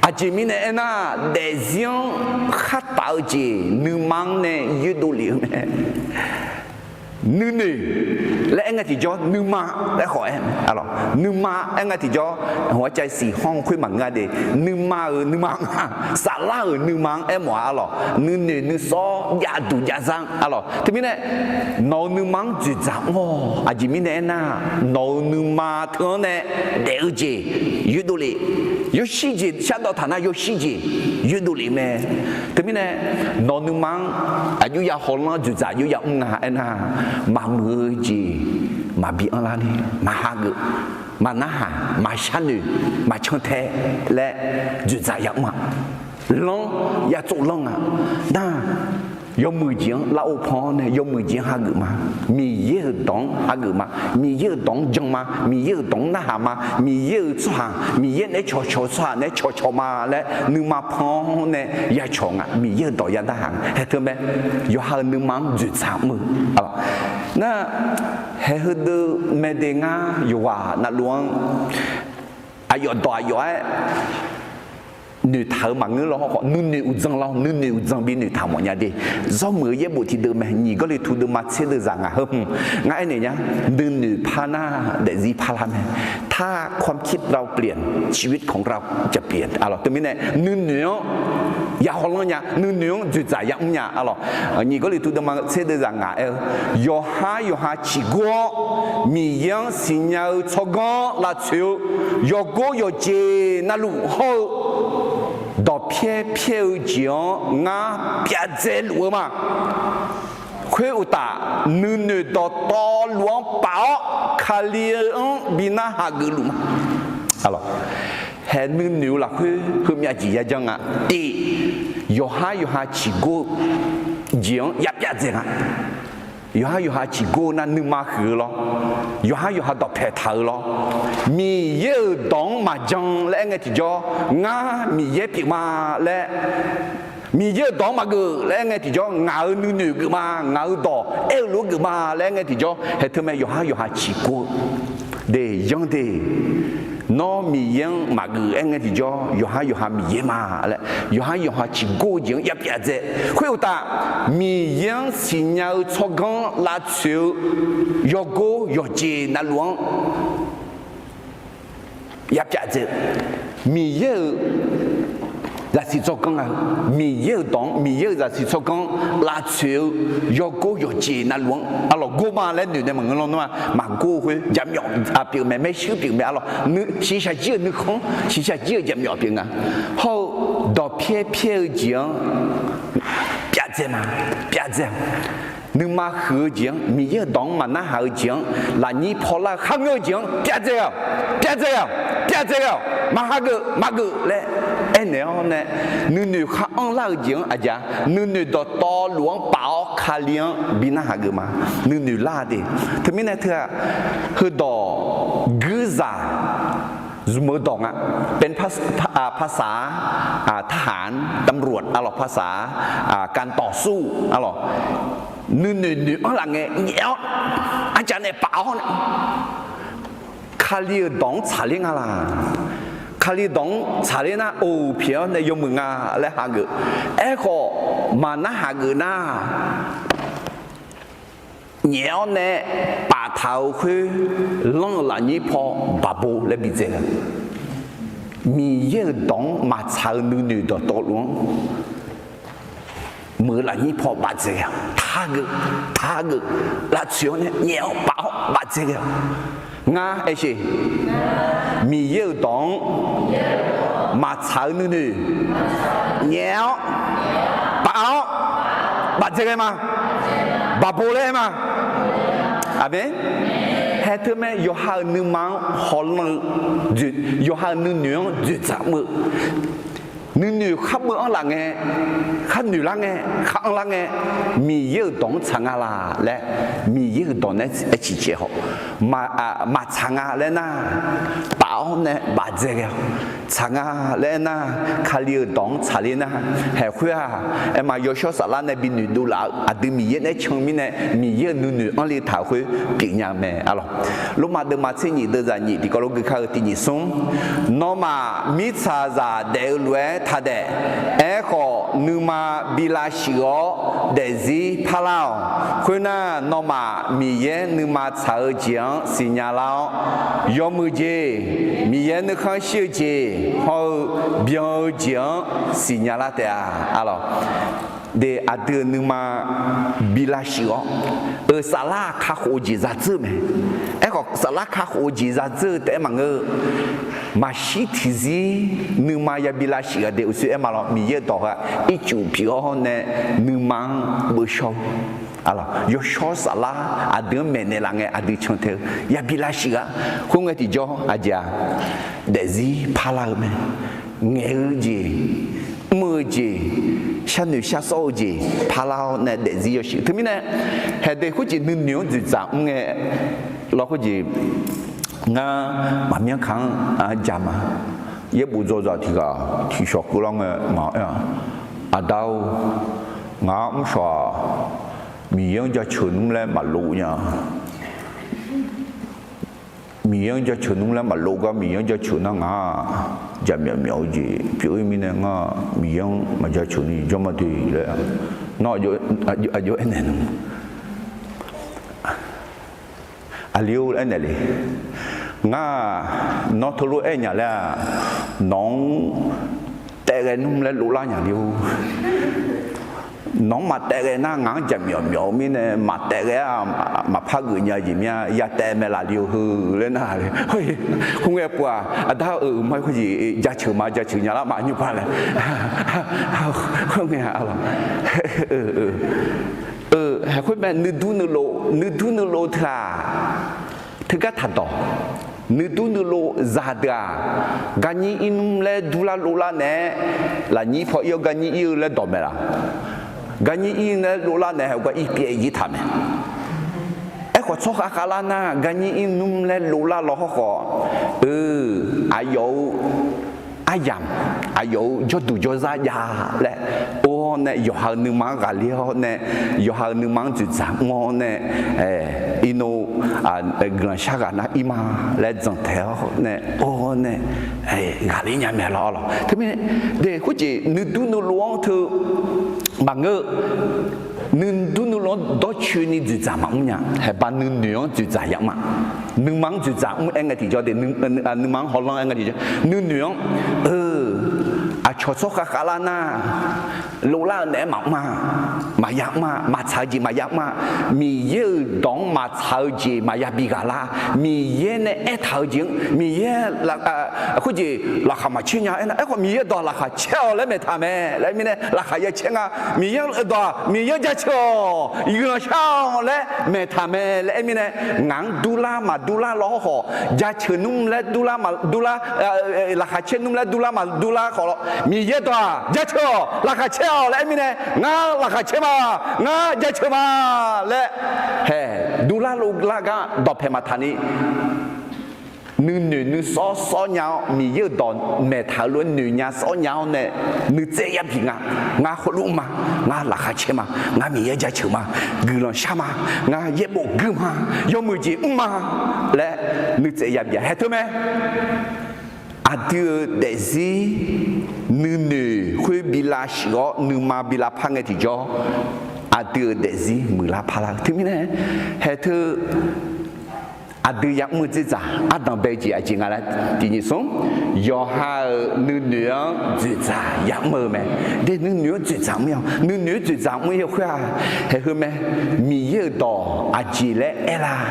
Aqjeq mirnae aernar, daefzir-anr khartaf-eu jeq nuima-anr nae yoerdov lef-eu mae. Nuinoeq laer aer ngae tiqjawr nuima laer khawf aer-eu mae arlawq. Nuima aer ngae tiqjawr, hawqar cav siq hawr khoer maqngeur-a de. Nuima-euq nuima nga, saflar-euq nuima-anr aermawf-a arlawq. Nuinoeq nuisawr jav duq jav zar arlawq. Teumirnae nawq-euq nuima-anr dzoeqdzaq mr-awq. Aqjeq mirnae aernar, nawq-euq nuima teu-anr nae daef-eu jeq yoerdov lef. Yawshir jeq shardawv taq nar yawshir jeq yoerdov lef mae. Teumirnae nawq-euq nuima-anr aqjox ya hawlanr dzoeqdzaq aqjox ya mr nga aernar, maqmuiq-eu jeq maqbi anrlar ni, maqhageuf, maqnarhaq, maqsharnoeq, maqcantae laer dzoeqdzaq ya mr-a. Lanr, ya tsovlanr nga. Nar, yawmuiq jeq-anr lar-or pan-awr nae yawmuiq jeq-anr hageuf ma. Miqyaer-euq dawq-anr hageuf ma. Miqyaer-euq dawq-anr jan ma. Miqyaer-euq dawq-anr narhaq ma. Miqyaer-euq tsawrhaq, Miqyaer naeq-aer cawqcawq-eu tsawrhaq naeq-aer cawqcawq ma laer nuima pan-awr nae ya cawq nga. Miqyaer-euq dawq ya narhaq nga. Haeq teu mae, yawqha-euq nuima-anr dzoeqdzaq mr-eu arlawq. Nar, haeq heudeuq mae de ngar yawqghaq navluf-anr aqyawf dawq aqyawf-aer noeqtaq-euq maqngeur law hawrkhawf, nuinoeq uqdzan law, nuinoeq uqdzan bi noeqtaq mawf nya de. Zawrmuiq-eu yaerbof tiqdeuv mae, nyiq Gawrliqtu deuvma tser deuv zaq ngaq heu hmq ngar aernaeq nya. Nuinoeq par nar daefzir parlar mae. ถ้าความคิดเราเปลี่ยน ชีวิตของเราจะเปลี่ยน arlawq. Teumirnae nuinoeq-anr ya hawlanr nya, nuinoeq-anr dzoeqdzaq ya mr nya arlawq. Nyiq Gawrliqtu deuvma tser deuv zaq ngaq aer-eu, yawqhar yawqha ciqgor-awr Miqyaer-anr siqnya-eu tsawrganr lavtsoeq-eu yawgor yawqjeq navluf hawr-eu dawqpyaer pyaer-eu jeq-anr ngar pyavdzae luf-eu ma. Khoeruqtaf, nuinoeq dawqtawvluf-anr paf-awr Kali-anr bi narhaq geufluf ma. Haeq nuinoeq-eu lafkhoer heumyav jeq yajanr nga. Tiq, yawqhar yawqha ciqgor-eu jeq-anr ya pyavdzae nga. Yawqhar yawqha ciqgor-eu nar nuima huiq-eu lawr. Yawqhar yawqha dawqpae taq-eu lawr. Miqyaer-euq dawq-anr maqjan laer aer ngae tiqjawr, ngar Miqyaer pyeuf ma laer, Miqyaer-euq dawq-anr maqgeuf laer aer ngae tiqjawr, ngaq-euq nuinoeq geuf ma, ngaq-euq dawq aer-eu lof-aer geuf ma laer aer ngae tiqjawr, haeq teu mae yawqhar yawqha ciqgor-eu de yanr de. Nawr Miqyaer-anr maqgeuf aer ngae tiqjawr, yawqhar yawqha Miqyaer ma laer yawqhar yawqha ciqgor-eu jeq-anr ya pyavdzae. Khoeruqtaf, Miqyaer-anr siqnya-eu tsawrganr lavtsoeq-eu yawgor yawqjeq navluf-anr ya pyavdzae-eu, Miqyaer-euq zaqsiq tsawrganr-a, Miqyaer-euq dawq-anr, Miqyaer-euq zaqsiq tsawrganr lavtsoeq-eu yawgor yawqjeq navluf-anr arlawq, gor ma laer noeq nae maqngeur lanr nar, maqgor-eu khoer jaqmyawf pyeuf mae, maershuir pyeuf mae arlawq, shiqshaq jir-euq nuikhanr, shiqshaq jir-euq jaqmyawf pyeuf nga. Hawr-eu dawqpyaer pyaer-eu jeq-anr pyavdzae ma, pyavdzae-a. Nuima huiq-eu jeq-anr, Miqyaer-euq dawq-anr maqnarhaq-eu jeq-anr, lafnyir pawlar-eu kharngeur-eu jeq-anr pyavdzae-awq, pyavdzae-awq, pyavdzae-awq, maqhageuf maqgeuf laer aernaeq-awr nae, nuinoeq khar anrlar-eu jeq-anr aqjeq-a, nuinoeq dawqtawvluf-anr paf-awr Kali-anr bi narhaq geuf ma. Nuinoeq lar de. Teumirnae teu-aq, heudawq guirzaq zmq-eu dawq nga. เป็นภาษา อ่า ทหาร ตำรวจ arlawq, ภาษา อ่า การต่อสู้ arlawq. Nuinoeq noeq anrlaf ngae nyaef-awr, arcav nae paf-awr nae, Kali-euq dawq-anr tsaqler nga laq? Kali dawq-anr tsaqler nar, oq, pyeuf-awr nae yawmuiq nga laer hageuf. Aerkhawf, maqnar hageuf nar, nyaef-awr nae paftaq-euq khoer, lanr-euq lafnyir paw baqbo laer bidzae-a. Miqyaer-euq dawq-anr maqtsaq-eu nuinoeq dawqtawvluf-anr, meuq-eu lafnyir paw bafdzae-a. Taqgeuf, taqgeuf, lavtsoeq-awr nae nyaef-awr paf-awr bafdzae-a. Ngar aersheq, Miqyaer-euq dawq-anr maqtsaq-eu nuinoeq nyaef-awr paf-awr bafdzae ghae ma. Baqbo laer aer ma. Aqmeq. Haeq teu mae, yawqha-euq nuima-anr hawlanr-eu, yawqha-euq nuinoeq-anr dzoeqdzaq mr-eu, Nuinoeq khar beuv-anr laf ngae, khar noeq lar ngae, khar anr lar ngae, Miqyaer-euq dawq-anr tsaq nga laq laer, Miqyaer-euq dawq nae aer ciq caev haw, maqtsaq nga laer nar, taf-awr nae bafdzae ghae-awq. Tsaq nga laer aer nar, Kali-euq dawq-anr tsaqler nar, haeq khoer-aq, aerma yawshawr saflar nae bi noeqdov laf-eu aqdui Miqyaer nae can mirnae, Miqyaer-euq nuinoeq anr le taq-euq khoer pyeufnya-eu mae, arlawq. Lormav deuvma tser nyif deuvzaq nyif tiqkawv lof gui kar-eu tiq nyif smr, nawmaf mirtsaqzaq daef-eu lof-aer taq daef. Aerkhawf, nuima bi lavshuif-awr daefzir parlar-awq. Khoernar, nawmaf Miqyaer nuima tsaq-eu jeq-anr siqnya lar-awr, yawmuiq jeq, Miqyaer nuikhanr shir-eu jeq hawr-eu byan-eu jeq-anr siqnya lar taef-a, arlawq. De, aqdui-euq nuima bi lavshuif-awr, euq saflar kakhof-eu jeq zadzeur-eu mae. Aerkhawf, saflar kakhof-eu jeq zadzeur-eu taef-aer maqngeur-eu, maqshir tiqzir nuima yabi lavshuif-a de, uqshoe aerma lawr, Miqyaer-euq dawq heu-aq ircuf pyeuf-awr nae nuima-anr beuvshawr-eu, arlawq, yawshawr saflar aqdui-anr maeqnaeq laf ngae aqdui can tae-eu yabi lavshuif-a. Khoerngae tiqjawr aqjeq-aq, daefzir parlar-eu mae. Ngaeq-eu jeq, mr-eu jeq, sharnoeq sharsawr-eu jeq parlar-awr nae daefzir yawshuif. Teumirnae, haeqdeuq khoerjeq nuinoeq-anr dzoeqdzaq mr ngae, lawr khoerjeq ngar maqmyanr kaq-anr jaq ma. Yaerbof dzaw zaq tiq ghaq tiqshawq keuvlar ngae ngaq-anr aer-aq, Aqda-or, ngaq-anr mrshawq-aq, Miqyaer-anr jaceuq nmr laer maqlov nya. Miqyaer-anr jaceuq nmr laer maqlov gar, Miqyaer-anr jaceuq nar ngaq-aq, jaqmyawf myawf-eu jeq pyeuf-ir mirnae ngar Miqyaer-anr maqjaceuq ni jawr ma de laer, nawr aqjox aernaeq nmr. Aqli-or laer aernaeq le. Ngar-aq, nawr teulof-aer nya laer-aq, nawq-anr taef ghae nmr laer lov lar nya le-or. Nawq-anr maqtaef ghae nar ngaq-anr jaqmyawf myawf-eu mirnae, maqtaef ghae-aq maqpar geuf nya jeq mir-a, ya taef mae laf le-eu heu laer nar le. Khoerngae pov-aq, Aqda-or, ma khoerjeq jaceuq ma, jaceuq nya lar ma nymr par laer. Khoerngae-aq, haeq khoer mae, nuidur nuilov, nuidur nuilov teu-aq, teugar taqdawq. Nuidur nuilov zaqdeuq-aq, garnyir ir nmr laer durlar lovlar naeq-aer, lafnyir paw ir-awr garnyir ir-eu laer dawq mae laf. Garnyir ir laer lovlar naeq-aer heugar irpyaev jir taq mae. Aerkhawf tsawrkhav khavlar nar garnyir ir nmr laer lovlar law hawrkhawf, eu, aqyawf-euq aryamq, aqyawf-euq jawrduq jawrzar jav laer or-awr nae yawqha-euq nuima-anr ghaqler-awr nae, yawqha-euq nuima-anr dzoeqdzaq mr-awr nae, iqnan guiqlanq shar ghaq nar ir ma laer dzanqtaeq-awr nae or-awr nae ghaqler nya mae lawr lawq. Teumirnae de khoerjeq nuidur nuilov-anr teu maqngeur-eu, nuidur nuilov-anr dawrcoeni dzoeqdzaq maqmr nya. Haeqba nuinoeq-anr dzoeqdzaq yamr-a. Nuima-anr dzoeqdzaq mr-aer ngae tiqjawr de, nuima-anr hawlanr-aer ngae tiqjawr, nuinoeq-anr, eu, aqcawq tsawrkhav khavlar nar, lovlar-eu naeq-aer maqmr-a, maqya mr-a, maqtsaq-eu jeq maqya mr-a, Miqyaer-euq dawq-anr maqtsaq-eu jeq maqya bi ghaq lar, Miqyaer nae aertaq-eu jeq-anr, Miqyaer khoerjeq laqkhaq maqcaer nya aernar, aerkhawf Miqyaer dawq laqkhaq caer-awq laer maeqtaq mae laer mirnae laqkhaq ya caer nga. Miqyaer dawq-aq Miqyaer jaceuq-awq, guiqlanq shar-awq laer maeqtaq mae laer aer mirnae, ngaq-anr durlar maqdurlar law hawrkhawf, jaceuq nmr laer durlar maqdurlar, laqkhaq caer nmr laer durlar maqdurlar khawf law, Miqyaer dawq-aq jaceuq-awq, laqkhaq caer-awq laer aer mirnae, ngar laqkhaq caer ma, ngar jaceuq ma laer, hae, durlar lovlar gar dawqpae maqtaq ni, nuinoeq nuisawr sawr nya-awr, Miqyaer-euq dawq maeqtaq-eu lof-aer noeq nya sawr nya-awr nae, nuitsaev yabi nga. Ngar hawluf ma, ngar laqkhaq caer ma, ngar Miqyaer jaceuq ma, guiqlanq shar ma, ngar yaerbof guir ma, yawmuiq jeq mr ma laer nuitsaev yabi-a. Haeq teu mae. Aqdui-euq daefzir nuinoeq khoer bi lavshuif-awr nuima bi lavpar ngae tiqjawr, aqdui-euq daefzir muiqlar parlar-eu teumirnae, haeq teu aqdui yamr-eu dzerdzaq ardanq bae jeq aqjeq nga laer tiqnyif smr, yawqha-euq nuinoeq-anr dzoeqdzaq yamr-eu mae. De nuinoeq-anr dzoeqdzaq mr-awq, nuinoeq-anr dzoeqdzaq mr-ir-eu khoer-aq, haeq heu mae, Miqyaer-euq dawq aqjeq laer aerlar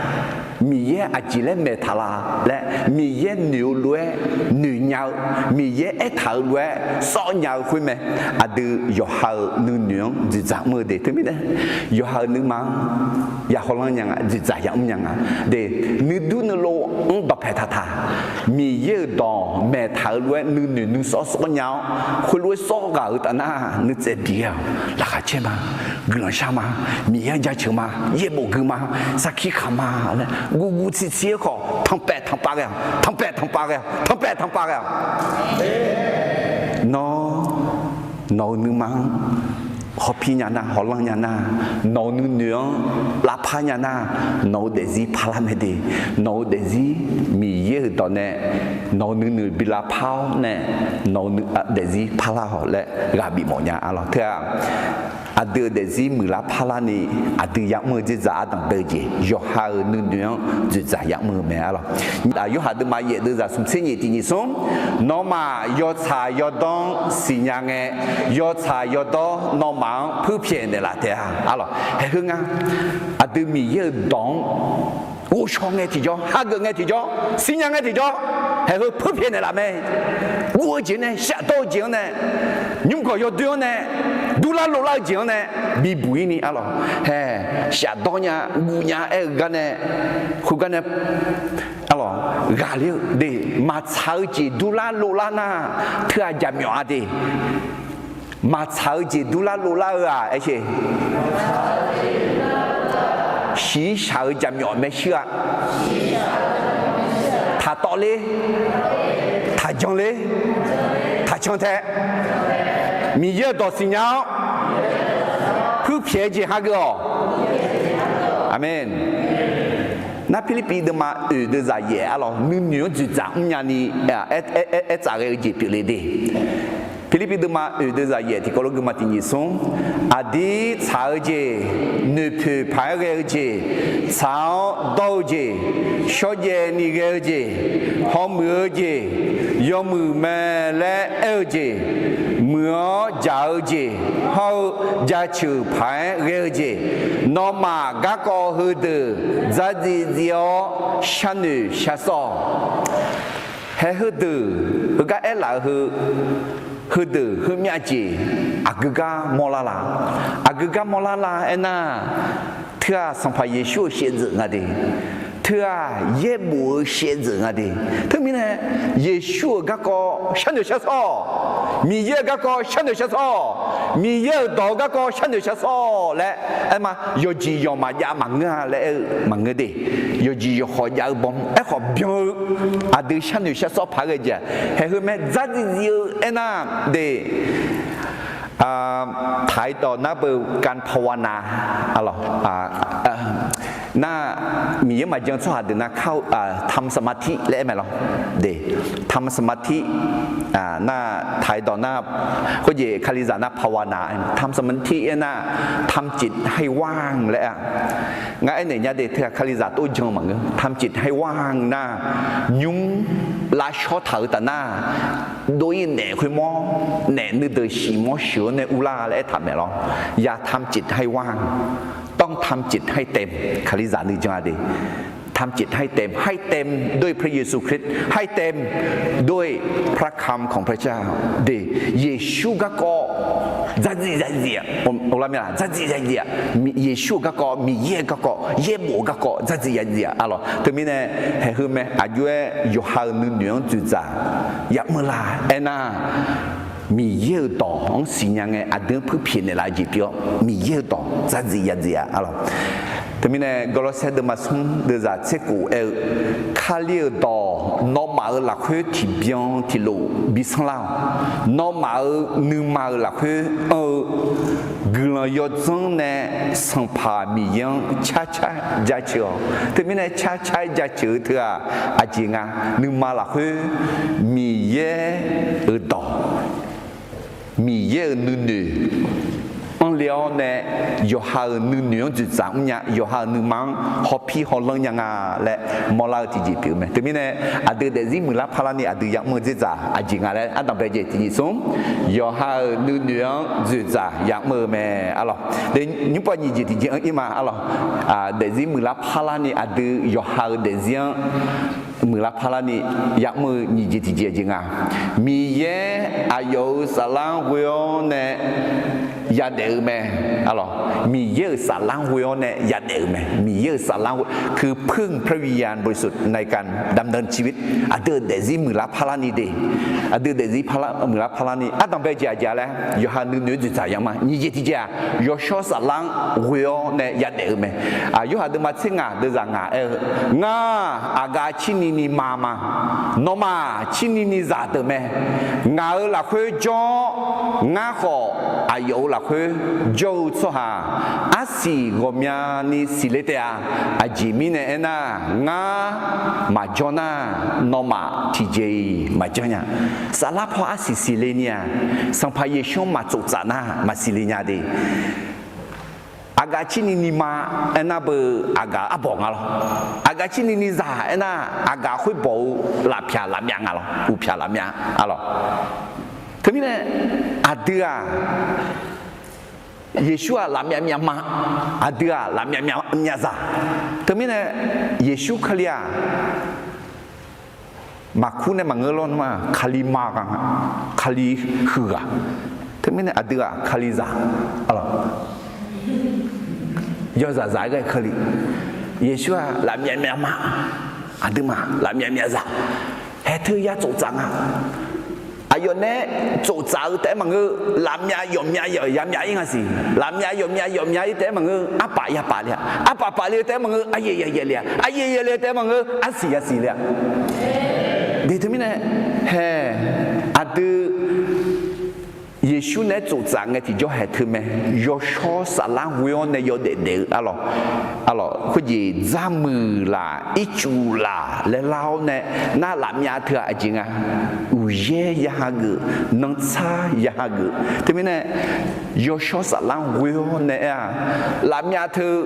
Miqyaer aqjeq laer maeqtaq la laer, Miqyaer noeq-eu lof-aer noeq nya-eu, Miqyaer aertaq-eu lof-aer sawr nya-eu khoer mae. Aqdui yawqha-euq nuinoeq-anr dzoeqdzaq mr-eu de. Teumirnae yawqha-euq nuima-anr ya hawlanr nya nga, dzoeqdzaq yamr nya nga de. Nuidur nuilov-anr dawqpae taqtaq, Miqyaer-euq dawq maeqtaq-eu lof-aer nuinoeq nuisawr sawr nya-awr, khoerlof-aer sawr ghaq-euq taf nar nuitsaev bif-awq. Laqkhaq caer ma, guiqlanq shar ma, Miqyaer-anr jaceuq ma, yaerbof gui ma, sarkir khaq ma laer guvguv tsiqtsiq-aer khawf tanqpaef tanqpav ghae-awq, tanqpaef tanqpav ghae-awq, tanqpaef tanqpav ghae-awq. Nawr, nawq-euq nuima-anr hawpir nya nar, hawlanr nya nar, nawq-euq nuinoeq-anr lavpar nya nar, nawq-eu daefzir parlar mae de. Nawq-eu daefzir Miqyaer-euq dawq nae nawq-eu nuinoeq bi lavpar-awr nae, nawq-eu daefzir parlar-awq laer ghaq bifmawf nya-a lawq. Teu-aq, aqdui-euq daefzir muiqlar parlarni aqdui yamr-eu dzerdzaq ardanq deuv jeq, yawqha-euq nuinoeq-anr dzoeqdzaq yamr-eu mae-a lawq. Yorhaq deuvma yaef deuvzaq smqtser nyiq tiq nyiq smr, nawmaf yawtsaq yawdawr-anr siqnya ngae, yawtsaq yawdawr nawmaf-anr puirpyaeq naeqlaf taef-a. A lawq, haeq heu nga, aqdui Miqyaer-euq dawq-anr ghovshaw ngae tiqjawr, hageuf ngae tiqjawr, siqnya ngae tiqjawr, haeq heu puirpyaeq naeqlaf mae. Guv-eu jeq nae, shafdawr-eu jeq-anr nae, nymrgawq yawdoer-anr nae, durlar lovlar-eu jeq-anr nae, bibuq-ir ni a lawq. Haeq shafdawr nya, guv nya aer-eu gar nae, khoergar nae, a lawq, ghaqler-eu de, maqtsaq-eu jeq durlar lovlar nar, teu-aq jaqmyawf-a de. Maqtsaq-eu jeq durlar lovlar-eu-aq, aer sher, shiqshaq-eu jaqmyawf maershuir-a. Taqtawv ler, taqjan ler, taqcan tae, Miqyaer-euq dawq siqnya-awr, puirpyaeq-eu jeq hageuf-awq. Aqmeq. Nar Pirlirpiv deuvma oeq deuvzaq yaef-a lawq, nuinoeq-anr dzoeqdzaq mrnya ni aer, aer, aer, aer tsaf ghae-eu jeq pyeufle de. Pirlirpiv deuvma oeq deuvzaq yaef tiqkawv lof geuvma tiq nyiq smr, aqdir tsaq-eu jeq, noeqpoeq paq-aer ghae-eu jeq, tsaq-awr dawr-eu jeq, shawrjaev ni ghae-eu jeq, hawmuiq-eu jeq, yawmuiq mae laer aer-eu jeq, muiq-awr jaq-eu jeq, hawr-eu jaceuq paq-aer ghae-eu jeq, nawmaf garkawv heudeuq dzardziv dziv-awr sharnoeq shar sawr-awq. Haeq heudeuq heugar aerlaf-eu heu, heudeuq heumyav jeq aqgeu gar mawrlar la? Aqgeu gar mawrlar la aernar, teu-aq Sanqpaq Yeqsur-euq shaevdzeuf nga de. Teu-aq yaerbof-eu shaevdzeuf nga de. Teumirnae Yeqsur-euq garkawv sharnoeq shar sawr-awq. Miqyaer-euq garkawv sharnoeq shar sawr-awq. Miqyaer-euq dawq-eu garkawv sharnoeq shar sawr-awq laer aerma, yawqjeq yawqmaf jav maqngeur-a laer aer-eu maqngeur de. Yawqjeq yawqkhawf jav-eu bawm aerkhawf byan-eu, aqdui sharnoeq shar sawr paq-aer ghae jeq-aq, haeq heu mae dzardziv dziv-eu aernar de. Taqdawq nar beu การภาวนา a lawq. Nar Miqyaer maqjan tsawrhaq deuq nar ทำสมาธิ laer aer mae lawq. De, ทำสมาธิ nar taqdawq nar, khoerjeq Kalizaq nar ภาวนา ทำสมาธิ aernar ทำจิตให้ว่าง laer-a. Ngar aernaeq nya de, teu-aq Kalizaq tov jan maqngeur. ทำจิตให้ว่าง nar, nymr lavshawr taq-eu taf nar, dov-ir naef khoermawr, naef nuideuq shiq mawr sheuq-awr nae urlar laer aertaq mae lawr. Ya ทำจิตให้ว่าง ต้องทำจิตให้เต็ม Kalizaq nuijan-a de. ทำจิตให้เต็ม ให้เต็มด้วยพระเยซูคริสต์ ให้เต็มด้วยพระคำของพระเจ้า de. Yeqsur garkawv dzardziv yadziv-aq, lar ma, dzardziv yadziv-aq, Yeqsur-euq garkawv, Miqyaer-euq garkawv, yaerbof-eu garkawv dzardziv yadziv-aq a lawq. Teumirnae haeq heu mae, aqjox-aer yawqha-euq nuinoeq-anr dzoeqdzaq yamr la aernar, Miqyaer-euq dawq-anr siqnya ngae aqdui-anr puirpyaeq naeqlaf-eu jeq pyeuf-awr, Miqyaer-euq dawq dzardziv yadziv-aq a lawq. Teumirnae Gawrlawrsaer deuvma smr deuvzaq tser khof aer-eu, Kali-euq dawq nawmaf-euq lafkhoer tiqbyan tiqlof bi sanrlar-awq. Nawmaf-euq nuima-euq lafkhoer anr-eu guiqlanq yawdzanr nae Sanqpaq Miqyaer-anr carcar jaceuq-awq. Teumirnae carcar jaceuq-eu teu-aq, aqjeq nga, nuima lafkhoer Miqyaer-euq dawq, Miqyaer-euq nuinoeq anr le-awr nae yawqha-euq nuinoeq-anr dzoeqdzaq mrnya, yawqha-euq nuima-anr hawpir hawlanr nya nga laer mawrlar-eu tiqjeq pyeuf-eu mae. Teumirnae aqdui daefzir muiqlar parlarni aqdui yamr-eu dzerdzaq aqjeq nga laer ardanqbae jeq tiqjeq smr, yawqha-euq nuinoeq-anr dzoeqdzaq yamr-eu mae arlawq. Nymrpov nyiq jeq tiqjeq-anr ir ma arlawq. Daefzir muiqlar parlarni aqdui yawqha-euq daefzir-anr muiqlar parlarni yamr-eu nyiq jeq tiqjeq aqjeq nga. Miqyaer aqyawf-euq saflar-anr ghoe-awr nae yadaef-eu mae. Arlawq, Miqyaer-euq saflar-anr ghoe-awr nae yadaef-eu mae. Miqyaer-euq saflar-anr ghoe, คือพึ่งพระวิญญาณบริสุทธิ์ในการดำเนินชีวิต aqdui-euq daefzir muiqlar parlarni de. Aqdui daefzir muiqlar parlarni ardanqbae jeq aqjeq laer yawqha nuinoeq-anr dzoeqdzaq yamr ma. Nyiq jeq tiqjeq-aq, yawshawr saflar-anr ghoe-awr nae yadaef-eu mae. Yorhaq deuvma tser ngaq deuvzaq ngaq aer-eu, Ngar aqgaf cirni ni ma ma. Nawmaf cirni ni zaq deuq mae. Ngaq-euq lafkhoer jawr-awr, ngar khawf aqyawf-euq lafkhoer jawr-eu tsawrhaq arsiq ghawqmyani siqle taef-a. Aqjeq mirnae aernar, ngar maqjawr nar, nawmaf tiqjeq-iq maqjanr nya. Saflar paw arsiq siqle ni-aq, Sanqpaq Yeqsur-anr maqtsof tsaf nar maqsiqle nya de. Aqgaf cirni ni ma aernar beu aqgaf arbawq nga lawr. Aqgaf cirni ni zaq aernar, aqgaf khoerbawq-eu lafpyaq lafmyav nga lawr, uqpyaq lafmyav arlawq. Teumirnae aqdui-aq, Yeqsur-aq lafmyav myav ma, aqdui-aq lafmyav myav zaq. Teumirnae Yeqsur Kali-aq, maqkur nae maqngeur lawr nmr-aq, Kali ma ghaq nga, Kali huiq ghaq. Teumirnae aqdui-aq Kalizaq arlawq. Yawzaq zaq-aer ghae Kali. Yeqsur-aq lafmyav myav ma, aqduimaf lafmyav myav zaq. Haeq teu ya tsof tsaf nga. Aqyawf nae tsof tsaf-eu taef-aer maqngeur, lafmyav yawqmyav yawq yamyav ir nga siq. Lafmyav yawqmyav yawqmyav ir taef-aer maqngeur, arpaf ya paf le-a. Arpaf paf le-eu taef-aer maqngeur, aryaev ya yaev le-a. Aryaev yaev le-eu taef-aer maqngeur, arsiq ya siq le-a. De teumirnae, haeq, aqdui Yeqsur naeq-aer tsof tsaf ngae tiqjawr haeq teu mae. Yawshawr saflar ghoe-awr nae yawdaef daef-eu arlawq. Arlawq, khoerjeq dzarmuiq laf ircuf laf laer lar-awr nae nar lafmyav teu-aq aqjeq nga. Uqyaer ya hageuf, nantsar ya hageuf. Teumirnae yawshawr saflar ghoe-awr nae aer-aq, lafmyav teu,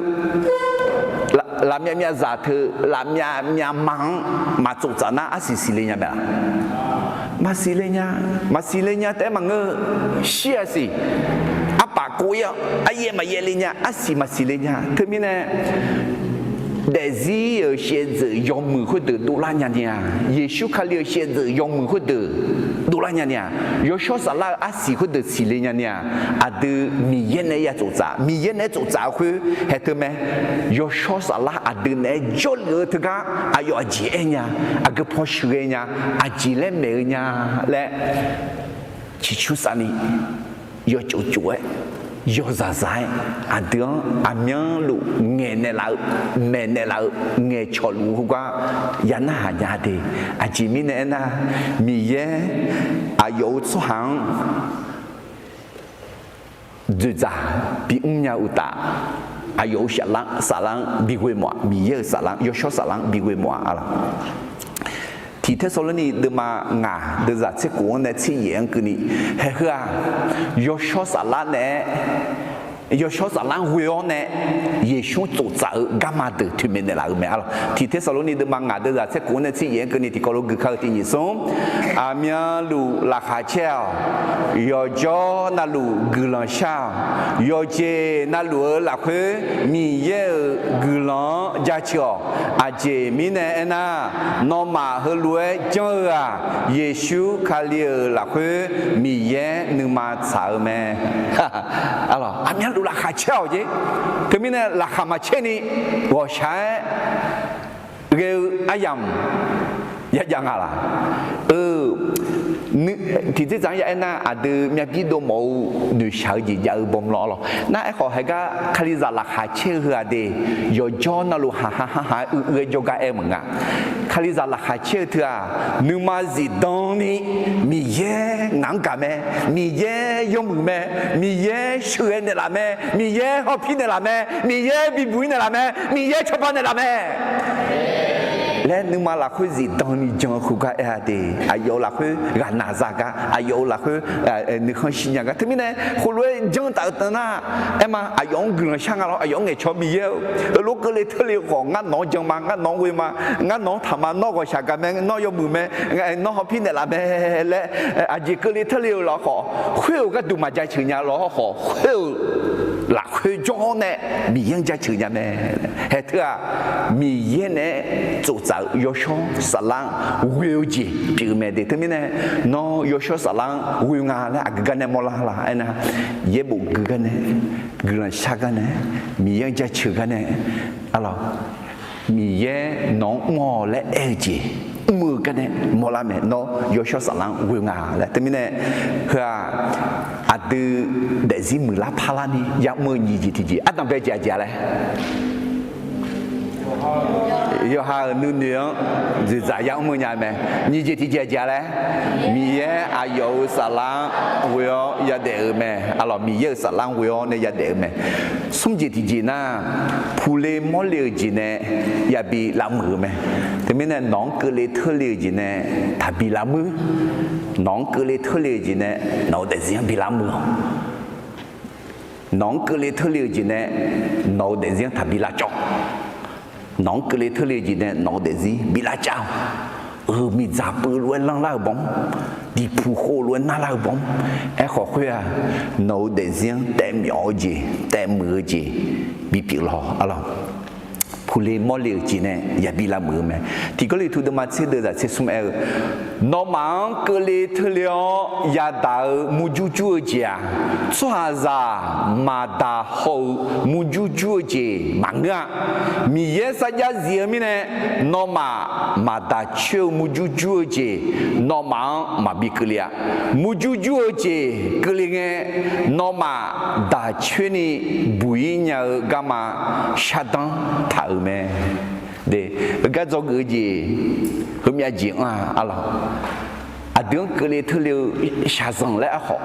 lafmyav myav zaq teu, lafmyav myav ma-anr maqtsof tsaf nar arsiq siqle nya mae-a? Maqsiqle nya. Maqsiqle nya taef-aer maqngeur, shir-a siq. Arpaf kov ir-awr aryaev maqyaev le nya, arsiq maqsiqle nya. Teumirnae daefzir-euq shaevdzeuf yawmuiq khoerdeuq dovlar nya ni-a, Yeqsur Kali-euq shaevdzeuf yawmuiq khoerdeuq dovlar nya ni-a, yawshawr saflar-euq arsiq khoerdeuq siqle nya ni-a, aqdui Miqyaer naeq-aer ya tsof tsaf, Miqyaer naeq-aer tsof tsaf-eu khoer haeq teu mae. Yawshawr saflar aqdui naeq-aer jawrluf-eu teugar aqyawf aqjeq aer nya, aqgeu paw sheuqghae nya, aqjeq laer maeq-eu nya laer ciqcur safni yawtsov tsov-aer, yawzaq zaq-aer, aqdui-anr aqmyanluf ngaeqnaeq laf-eu, maeqnaeq laf-eu, ngaeqcawq luf-eu heugar ya narhaq nya de. Aqjeq mirnae aernar, Miqyaer aqyawf-euq tsawrhaq-anr dzoeqdzaq bimr nya uqtaf, aqyawf-euq saflar-anr bighoe mawf-aq, Miqyaer-euq saflar-anr, yawshawr saflar-anr bighoe mawf-aq arlawq. Tiq Tersaqlorni deuvma ngaq deuvzaq tser khof-anr nae tser yaef-anr keuvni, haeq heu-aq, yawshawr saflar naeq-aer, yawshawr saflar-anr ghoe-awr nae Yeqsur-anr tsof tsaf-eu garma deuq toeqmaeq naeqlaf-euq mae arlawq. Tiq Tersaqlorni deuvma ngaq deuvzaq tser khof-anr nae tser yaef-anr keuvni tiqkawv lof guikar-eu tiq nyiq smr, aqmyanluf laqkhaq caer-awq. Yawqjawr navluf guiqlanq shar-awq. Yawqjeq navluf-eu lafkhoer Miqyaer-euq guiqlanq-anr jaceuq-awq. Aqjeq mirnae aernar, nawmaf heulof-aer janr-eu-aq, Yeqsur Kali-euq lafkhoer Miqyaer nuima tsaq-eu mae. Aqmyanluf laqkhaq caer-awq jeq. Teumirnae laqkhaq maqcaer ni ghawqshaq-aer ghae-eu aryamq yajav nga laq? Eu, tiqdzerdzaq-anr ya aernar, aqdui myav bir dov mawf-eu noeqshaq-eu jeq jav-eu bawmq lawq arlawq. Nar aerkhawf, haegar Kalizaq laqkhaq caer-eu heu-aq de, yawqjawr navluf haqha haqha-aer uiq uiq-aer jawrgar aer meuq nga. Kalizaq laqkhaq caer-eu teu-aq, nuima zifdan ni Miqyaer ngaq-anr gaq mae, Miqyaer yawmuiq mae, Miqyaer sheuqghae naeqlaf mae, Miqyaer hawpir naeqlaf mae, Miqyaer bibuq-ir naeqlaf mae, Miqyaer cawba naeqlaf mae. laer nuima lafkhoer zifdan ni jan-eu khoergar aer-a de. Aqyawf-euq lafkhoer ghaqnaq za gar, aqyawf-euq lafkhoer nuikhanr shirnya gar. Teumirnae heulof-aer janr taf-eu teu nar, aer ma, aqyawf-anr guiqlanq shar nga lawr. Aqyawf-anr ngaeqcawq, Miqyaer-eu, heulof keuvle teule khawf ngar nawq-anr jan ma, ngar nawq-anr ghoe ma, ngar nawq-anr taq ma, nawr ghawqshaq gaq mae, nawr yawmuiq mae, nawr hawpir naeqlaf mae laer, aqjeq keuvle teule-eu lawr khawf, khoer-euq gharduq maqjaceuq nya lawr khawf, khoer-euq lafkhoer jawr-awr nae Miqyaer-anr jaceuq nya mae. Haeq teu-aq, Miqyaer naeq-aer tsoftsaf-eu yawshawr saflar-anr ghoe-eu jeq pyeuf-eu mae de. Teumirnae nawr yawshawr saflar-anr ghoe nga laer aqgeu gar nae mawrlar la aernar, yaerbof gui gar nae, guiqlanq shar gar nae, Miqyaer-anr jaceuq gar nae, arlawq, Miqyaer nawq-anr mr-awq laer aer-eu jeq mr-eu gar nae mawrlar mae. Nawr yawshawr saflar-anr ghoe nga laer. Teumirnae heu-aq, aqdui daefzir muiqlar parlar ni ya'mr-eu nyiq jeq tiqjeq ardanqbae jeq aqjeq-a laer, yawqha-euq nuinoeq-anr dzoeqdzaq ya'mr-eu nya mae. Nyiq jeq tiqjeq aqjeq-a laer, Miqyaer aqyawf-euq saflar-anr ghoe-awr yadaef-euq mae. Arlawq, Miqyaer-euq saflar-anr ghoe-awr nae yadaef-eu mae. Smr jeq tiqjeq nar, puqle mawrle-euq jeq nae yabi lavmuiq-eu mae. Teumirnae nawq-anr keuvle teule-euq jeq nae taqbi lavmuir. Nawq-anr keuvle teule-euq jeq nae nawq-euq daefzir-anr bi lavmuiq-awq. Nawq-anr keuvle teule-euq jeq nae nawq-euq daefzir-anr taqbi lavcawv. Nawq-anr keuvle teule-eu jeq nae nawq-euq daefzir bi lavcav-awq. Euq, miqdzaq peuv lof-aer lanrlar-euq bawr-anr, diqpuq khov lof-aer narlar-eu bawr-anr, aerkhawf khoer-aq, nawq-euq daefzir-anr taefmyawf-eu jeq, taefmuiq-eu jeq bipyeuf lawq. Arlawq, puqle mawrle-euq jeq nae yabi lavmuiq-eu mae. Tiq Gawrliqtu deuvma tser deuv zaq tser smr aer-eu, Nawmaf-anr keuvle teule-awr yadaq-eu murjur jur-eu jeq-aq, tsawrhaqzaq maqdaq haw-eu murjur jur-eu jeq maqngeur-a. Miqyaer sarjax zif-eu mirnae, nawmaf maqdaq coer-eu murjur jur-eu jeq, nawmaf-anr maqbi keuvle-a. Murjur jur-eu jeq keuvle ngae, nawmaf daq coer ni buq-ir nya-eu garma shardanr taq-euq mae. De, heugar dzawgeuf-eu jeq, heumyav jeq-anr-aq, arlawq, aqdui-anr keuvle teule-eu shaqzanq laer aerkhawf,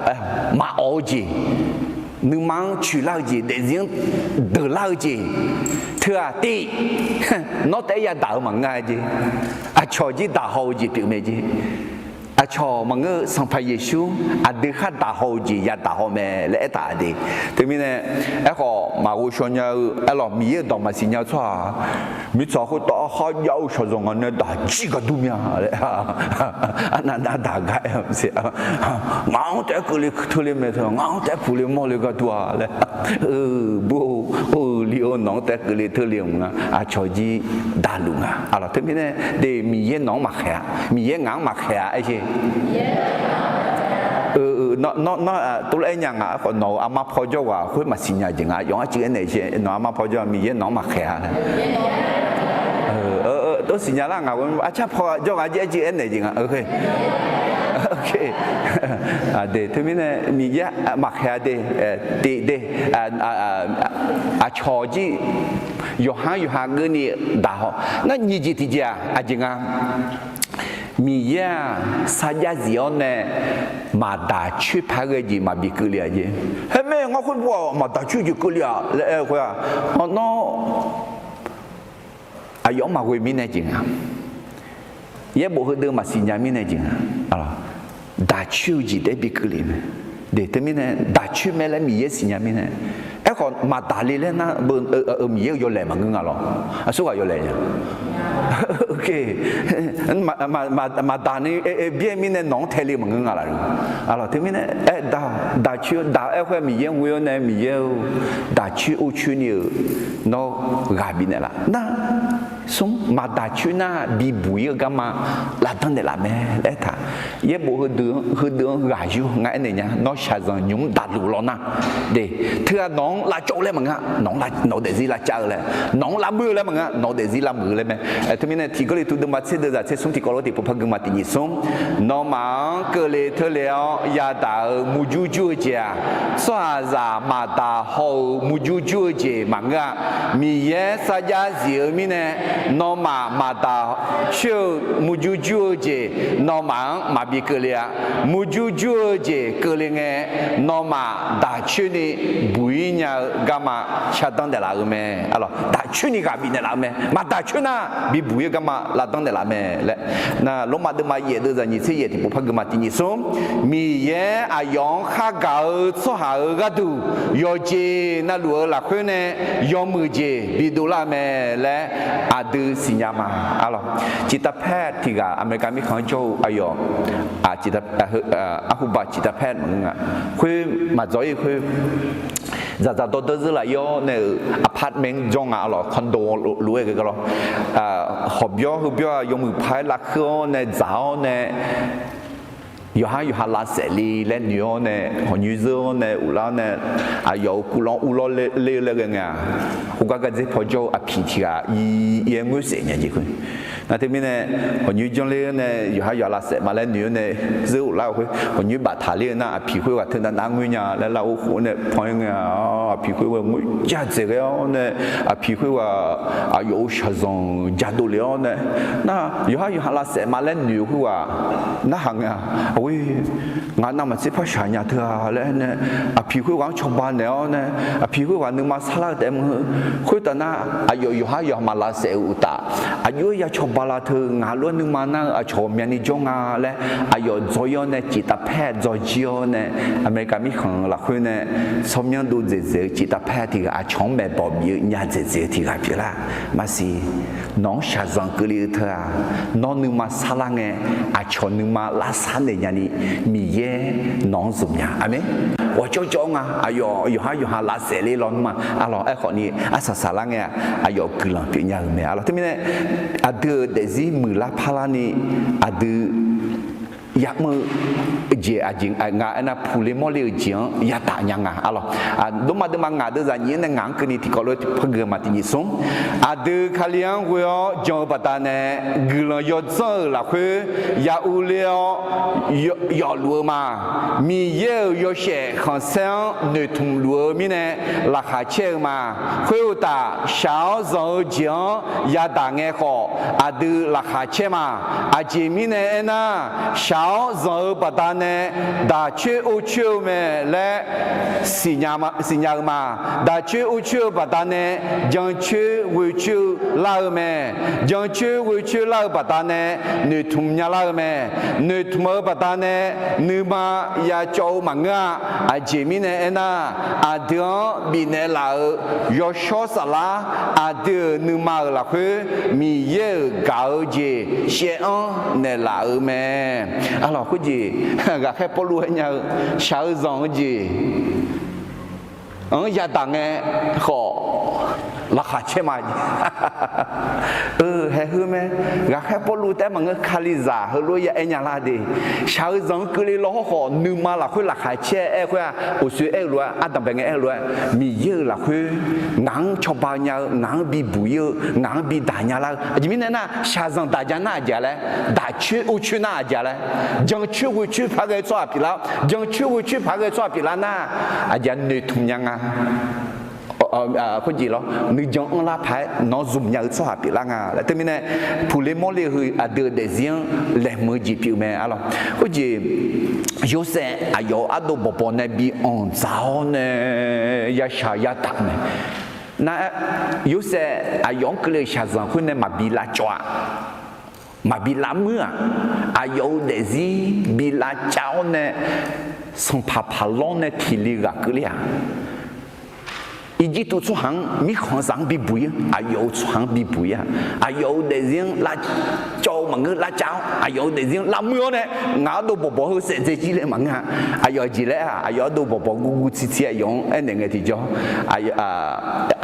maqawq-eu jeq, nuima-anr coeqlar-eu jeq, daefzir-anr deuqlar-eu jeq teu-aq, tiv, nawr taef-aer yadaq-eu maqngeur-a jeq. Aqcawq jir daq haw-eu jeq pyeuf mae jeq. Aqcawq maqngeur-eu Sanqpaq Yeqsur aqdui khar daq haw-eu jeq yadaq haw mae laer aertaq de. Teumirnae aerkhawf maqghovshaw nya-eu, aerlawq, Miqyaer-euq dawq maqsiq nya-eu tsawrhaq, mirtsaq khoertav kharjav-eu shaqzanq ngaq nae daq jir gar dur mya laer, arnav nar daq gar aer-eu maqsiq. Ngaq-anr taef-aer keuvle teule mae teu, ngaq-anr taef-aer puqle mawrle gar dur-a laer. Bur-or, or-eu li-or, nawq-anr taef-aer keuvle teule maqnga, aqcawq jir daqluf nga. Arlawq, teumirnae de, Miqyaer nawq-anr maqkhaeq-a, Miqyaer ngaq-anr maqkhaeq-a aer jeq. Nawr, nawr, tovlar-aer nya nga aerkhawf, nawq-euq armar paw jawrghaq khoer maqsiq nya jeq nga. Yawf-anr arciv aernaeq jeq, nawq armar paw jawr-a, Miqyaer nawq-anr maqkhaeq-a laer. Tov siqnya lar ngaq ghoe arcar paw jawrghaq jir arciv aernaeq jeq nga. De, teumirnae Miqyaer maqkhaeq-a de, tiv de, aqcawq jir yawqha-anr yawqha geuvni daq haw. Nar nyiq jeq tiqjeq-aq aqjeq nga. Miqyaer-aq sarjax zif-awr nae maqdaq coer paq-aer ghae jeq maqbi keuvle-a jeq. Haer mae, ngar khoer bu-aq maqdaq coer jeq keuvle-aq laer aer-eu khoer-aq, nawr aqyawf-anr maqghoe mirnae jeq nga. Yaerbof heudeuv maqsiq nya mirnae jeq nga. Daq coer-eu jeq taef-aer bi keuvle mae. De, teumirnae daq coer mae laer Miqyaer siqnya mirnae. Aerkhawf maqdaq le laer nar, Miqyaer-euq yawlaeq maqngeur nga lawr. Aqsurghaq yawlaeq nya. Maqdaq ni byaer mirnae nawq-anr tae le maqngeur nga laf-eu. Arlawq, teumirnae aer daq, daq coer daq-aer khoer Miqyaer-anr ghoe-awr nae, Miqyaer-or, daq coer or coer ni-euq nawr ghaq bifnaeq laf nar, smr, maqdaq coer nar bibuq-ir-eu garma lavdanr naeqlaf mae laer aertaq. Yaerbof heudeuq-anr ghaq yur ngar aernaeq nya, nawr shaqzanq nymq-mr daqluf lawr nar, de, teughaq nawq-anr lavcawv-eu laer maqngeur, nawq-eu daefzir lavcav-eu laer, nawq-anr lavmuir-eu laer maqngeur, nawq-eu daefzir lavmuiq-eu laer mae. Teumirnae tiq Gawrliqtu deuvma tser deuv zaq tser smr tiqkawv lof tiqpov par gui ma tiq nyiq smr. Nawmaf-anr keuvle teule-awr yadaq-euq murjur jur-eu jeq-aq, tsawrhaqzaq maqdaq haw-eu murjur jur-eu jeq maqngeur-a. Miqyaer sarjax zif-eu mirnae Nawmaf maqdaq coer-eu murjur jur-eu jeq nawmaf-anr maqbi keuvle-a. Murjur jur-eu jeq keuvle ngae, nawmaf daq coerni buq-ir nya-eu garma shardanr naeqlaf-eu mae. Daq coerni ghaq bifnaeq laf-eu mae. Maqdaq coer nar, bibuq-ir-eu garma lavdanr naeqlaf mae laer. Nar, Lormav deuvma yaef deuvzaq nyiq tser yaef tiqpov par geuma tiq nyiq smr, Miqyaer aqyawf-anr khargaq-eu tsawrhaq-euq gharduq yawqjeq navluf-eu lafkhoer nae yawmuiq jeq bidov lar-eu mae laer aqdui siqnya ma. Arlawq, ciqtavpaer tiq ghaq America mirkhanq-anr jawr-eu aqyawf, arhuba ciqtavpaer maqngeur nga. Khoer maqdzawr-ir khoer, dzaqdzaq dawrdawr zeur laf-ir-awr nae-euq apartment jawr nga. Arlawq, condo lof-aer ghae gar lawr. Hawqbyawr heubyawr-aq yawmuiq paq-aer lavkeur-awr nae dzaq-awr nae, yawqhar yawqha lavsaef le laer noeq-awr nae, hawqnyoer zeur-awr nae uvlar-awr nae, aqyawf-euq kuvlanr uvlawr ler-eu laer ghae ngae-aq, khoergar gardzer paw jawr-eu aqpiq tiq ghaq ir-aer ngoer saef nya jeq khoer. Nar teumirnae, hawqnyoer janr ler-awr nae yawqhar yawqha lavsaef ma laer noeq-awr nae zeur uvlar-eu khoer, hawqnyoer baftaq ler-eu nar aqpiq khoerghaq teunav nav ngoer nya laer lar-awr khof-awr nae pan-aer ngae-aq, aqpiq khoerghaq ngoer ja dzaeq ghae-awr nae, aqpiq khoerghaq aqyawf-euq shaqzanq jadov lef-awr nae, nar yawqhar yawqha lavsaef ma laer noeq-eu khoerghaq narhaq ngae-aq, aqghoer, ngaq navmaqtser par shaq nya teu-a laer nae, aqpiq khoerghaq-anr cawba naeq-awr nae, aqpiq khoerghaq nuima sarlar-eu taef maqngeur. Khoertav nar, aqyawf yawqhar yawqha ma lavsaef-euq uqtaf, aqjox-aer ya cawba la teu, ngaq lof-aer nuima nar-eu aqcawq ghawqmyani jawr nga laer, aqyawf dzawr-ir-awr nae ciqtavpaer dzawrjir-awr nae, America mirkhanq lafkhoer nae tsawrmyanr dov dzaeqdzaeq-eu ciqtavpaer tiq ghaq aqcawq-anr maeqbawq bif-eu nya dzaeqdzaeq-eu tiq ghaq pyeuflar. Maqsiq, nawq-anr shaqzanq keuvle-eu teu-aq, nawr nuima sarlar ngae, aqcawq nuima lavsar naeq nyani, Miqyaer nawq-anr zmq nya. Aqmeq. Ghawqjawr jawr nga, aqyawf yawqhar yawqha lavsaef le lawnmr-a. Arlawq, aerkhawfni arsaq saqlar ngae-aq, aqyawf guiqlanq pyeufnya-euq mae. Arlawq, teumirnae aqdui-euq daefzir muiqlar parlarni aqdui ya'mr-eu jeq aqjeq nga aernar, puqle mawrle-euq jeq-anr yadaq nya nga. Arlawq, Lormav deuvma ngaq deuvzaq nyiq-anr nae ngaq-anr keuvni tiqkawv lof-aer par geuma tiq nyiq smr, aqdui Kali-anr ghoe-awr jan-eu baqdanae, guiqlanq yawdzanr-euq lafkhoer ya urler-awr yawfluf-eu ma. Miqyaer-euq yawshaef khanqsaer-anr noeqtmq luf-eu mirnae laqkhaq caer-eu ma. Khoeruqtaf, shaq-awr zanq-eu jeq-anr yadaq ngae khawf, aqdui laqkhaq caer ma. Aqjeq mirnae aernar, shaq-awr zanq-eu baqdanae daq coer or coer-eu mae laer siqnya-eu ma. Daq coer or coer-eu baqdanae jan coer ghoe coer-eu lar-eu mae. Jan coer ghoe coer lar-eu baqdanae noeqtmq nya lar-eu mae. Noeqtmq-eu baqdanae nuima ya cawv-eu maqngeur-a. Aqjeq mirnae aernar, aqdui-anr bifnaeq laf-euq yawshawr saflar, aqdui-euq nuima-euq lafkhoer Miqyaer-euq gaq-eu jeq shaev-anr naeqlaf-euq mae. Arlawq, khoerjeq ghaqkhaer Pawrluv aer nya-eu shaq-eu zanq-eu jeq anr yadaq ngae khawf, laqkhaq caer ma. Haeq heu mae. Ghaqkhaer Pawrluv taef-aer maqngeur, Kalizaq heulof-aer ya aer nya lar de. Shaq-eu zanq-anr keuvle law hawr khawf, nuima lafkhoer laqkhaq caer-aer khoer-aq, uqshoe aer-eu lof-aer, ardanqbae ngae aer-eu lof-aer, Miqyaer-euq lafkhoer ngaq-anr cawba nya-eu, ngaq-anr bibuq-ir-eu, ngaq-anr bidaq nya lar-eu. Aqjeq mirnae nar, shaqzanq daq ja nar aqjeq laer, daq coer or coer nar aqjeq laer, jan coer ghoe coer paq ghae tsawrhaq pyeuflar, jan coer ghoe coer paq ghae tsawrhaq pyeuflar nar, aqjeq noeqtmq nya nga. Khoerjeq lawr, nuijan anrlar paq-aer nawq-anr zmq nya-eu tsawrhaq pyeuflar nga laer. Teumirnae, puqle mawrle heu aqdui-euq daefzir-anr laeqhmq-eu jeq pyeuf mae. Arlawq, khoerjeq Yorsaev aqyawf-euq ardov bawqbawq nae bi anqdzaq-awr nae yashaq yadaq mae. Nar-aer, Yorsaev aqyawf-anr keuvle-euq shaqzanq khoer nae maqbi lavcawv-aq, maqbi lavmuir-aq, aqyawf-euq daefzir bi lavcav-awr nae, sanqpaq paqlanr nae tiq li ghaq keuvler-aq, Irjirtuv tsawrhaq-anr, mirkhanq saf-anr bibuq-ir, aqyawf-euq tsawrhaq-anr bibuq-ir-aq, aqyawf-euq daefzir-anr lavcawv-eu maqngeur, lavcav-awr aqyawf-euq daefzir-anr lavmuir-awr nae, ngaq ardov bawqbawq heu saevdzae jir laer maqngeur-a. Aqyawf jeq laer-aq, aqyawf ardov bawqbawq guvguv tsirtsir aqyawf-anr aernaeq ngae tiqjawr,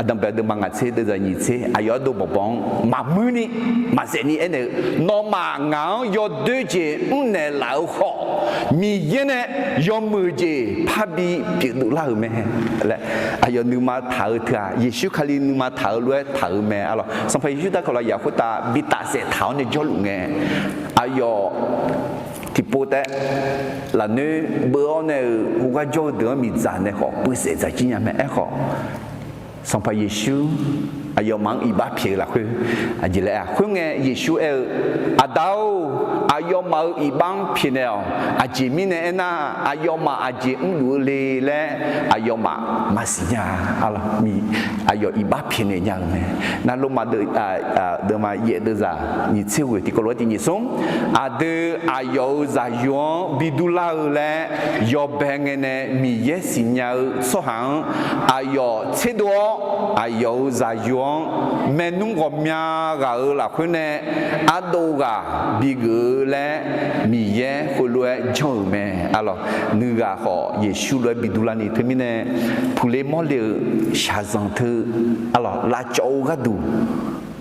aqdanqbae deuvma ngaq tser deuvzaq nyiq tser, aqyawf ardov bawqbawq-anr maqmuir ni, maqsaef ni aernaeq-eu, nawmaf ngaq-anr yawdoer jeq mrnaeq laf-eu khawf, Miqyaer nae yawmuiq jeq parbi pyeufdov lar-euq mae laer, aqyawf nuima taq-eu teu-aq, Yeqsur Kali nuima taq-eu lof-aer taq-euq mae. Arlawq, Sanqpaq Yeqsur darkawq lafyaq khoertav bi tafsaef taq-awr nae jawrluf ngae, aqyawf tiqpov taef-aer lafnoer beuv-awr nae-euq khoergar jawr-eu deuq-anr miqdzaq nae khawf puivsaef dzaq jir nya mae. Aerkhawf, Sanqpaq Yeqsur aqyawfmaf-anr iqbax pyaeq-eu lafkhoer, aqjeq laer-a. Khoerngae Yeqsur aer-eu, Aqda-or, aqyawfmaf-euq iqbax-anr pyaeqnaeq-awq. Aqjeq mirnae aernar, aqyawfmaf aqjeq mrluf-eu le laer aqyawfmaf maqsiq nya-a. Aqyawf iqbax pyaeqnaeq nya-euq mae. Nar Lormav deuvma yaef deuvzaq nyiq tser ghoeq tiqkawv lof-aer tiq nyiq smr, aqdui aqyawf-euq zaqyo-anr bi durlar-eu laer yawbae ngae nae Miqyaer siqnya-eu tsawrhaq-anr aqyawf tserdov-awr, aqyawf-euq zaqyo-anr maernmr ghawqmya ghaq-euq lafkhoer nae ardov ghaq bigeuf-eu laer Miqyaer heulof-aer janr-euq mae. Aqlawq, nuighaq khawf Yeqsur lof-aer bi durlarni teumirnae puqle mawrle-euq shaqzanq teu, aqlawq, lavcawv-eu gharduq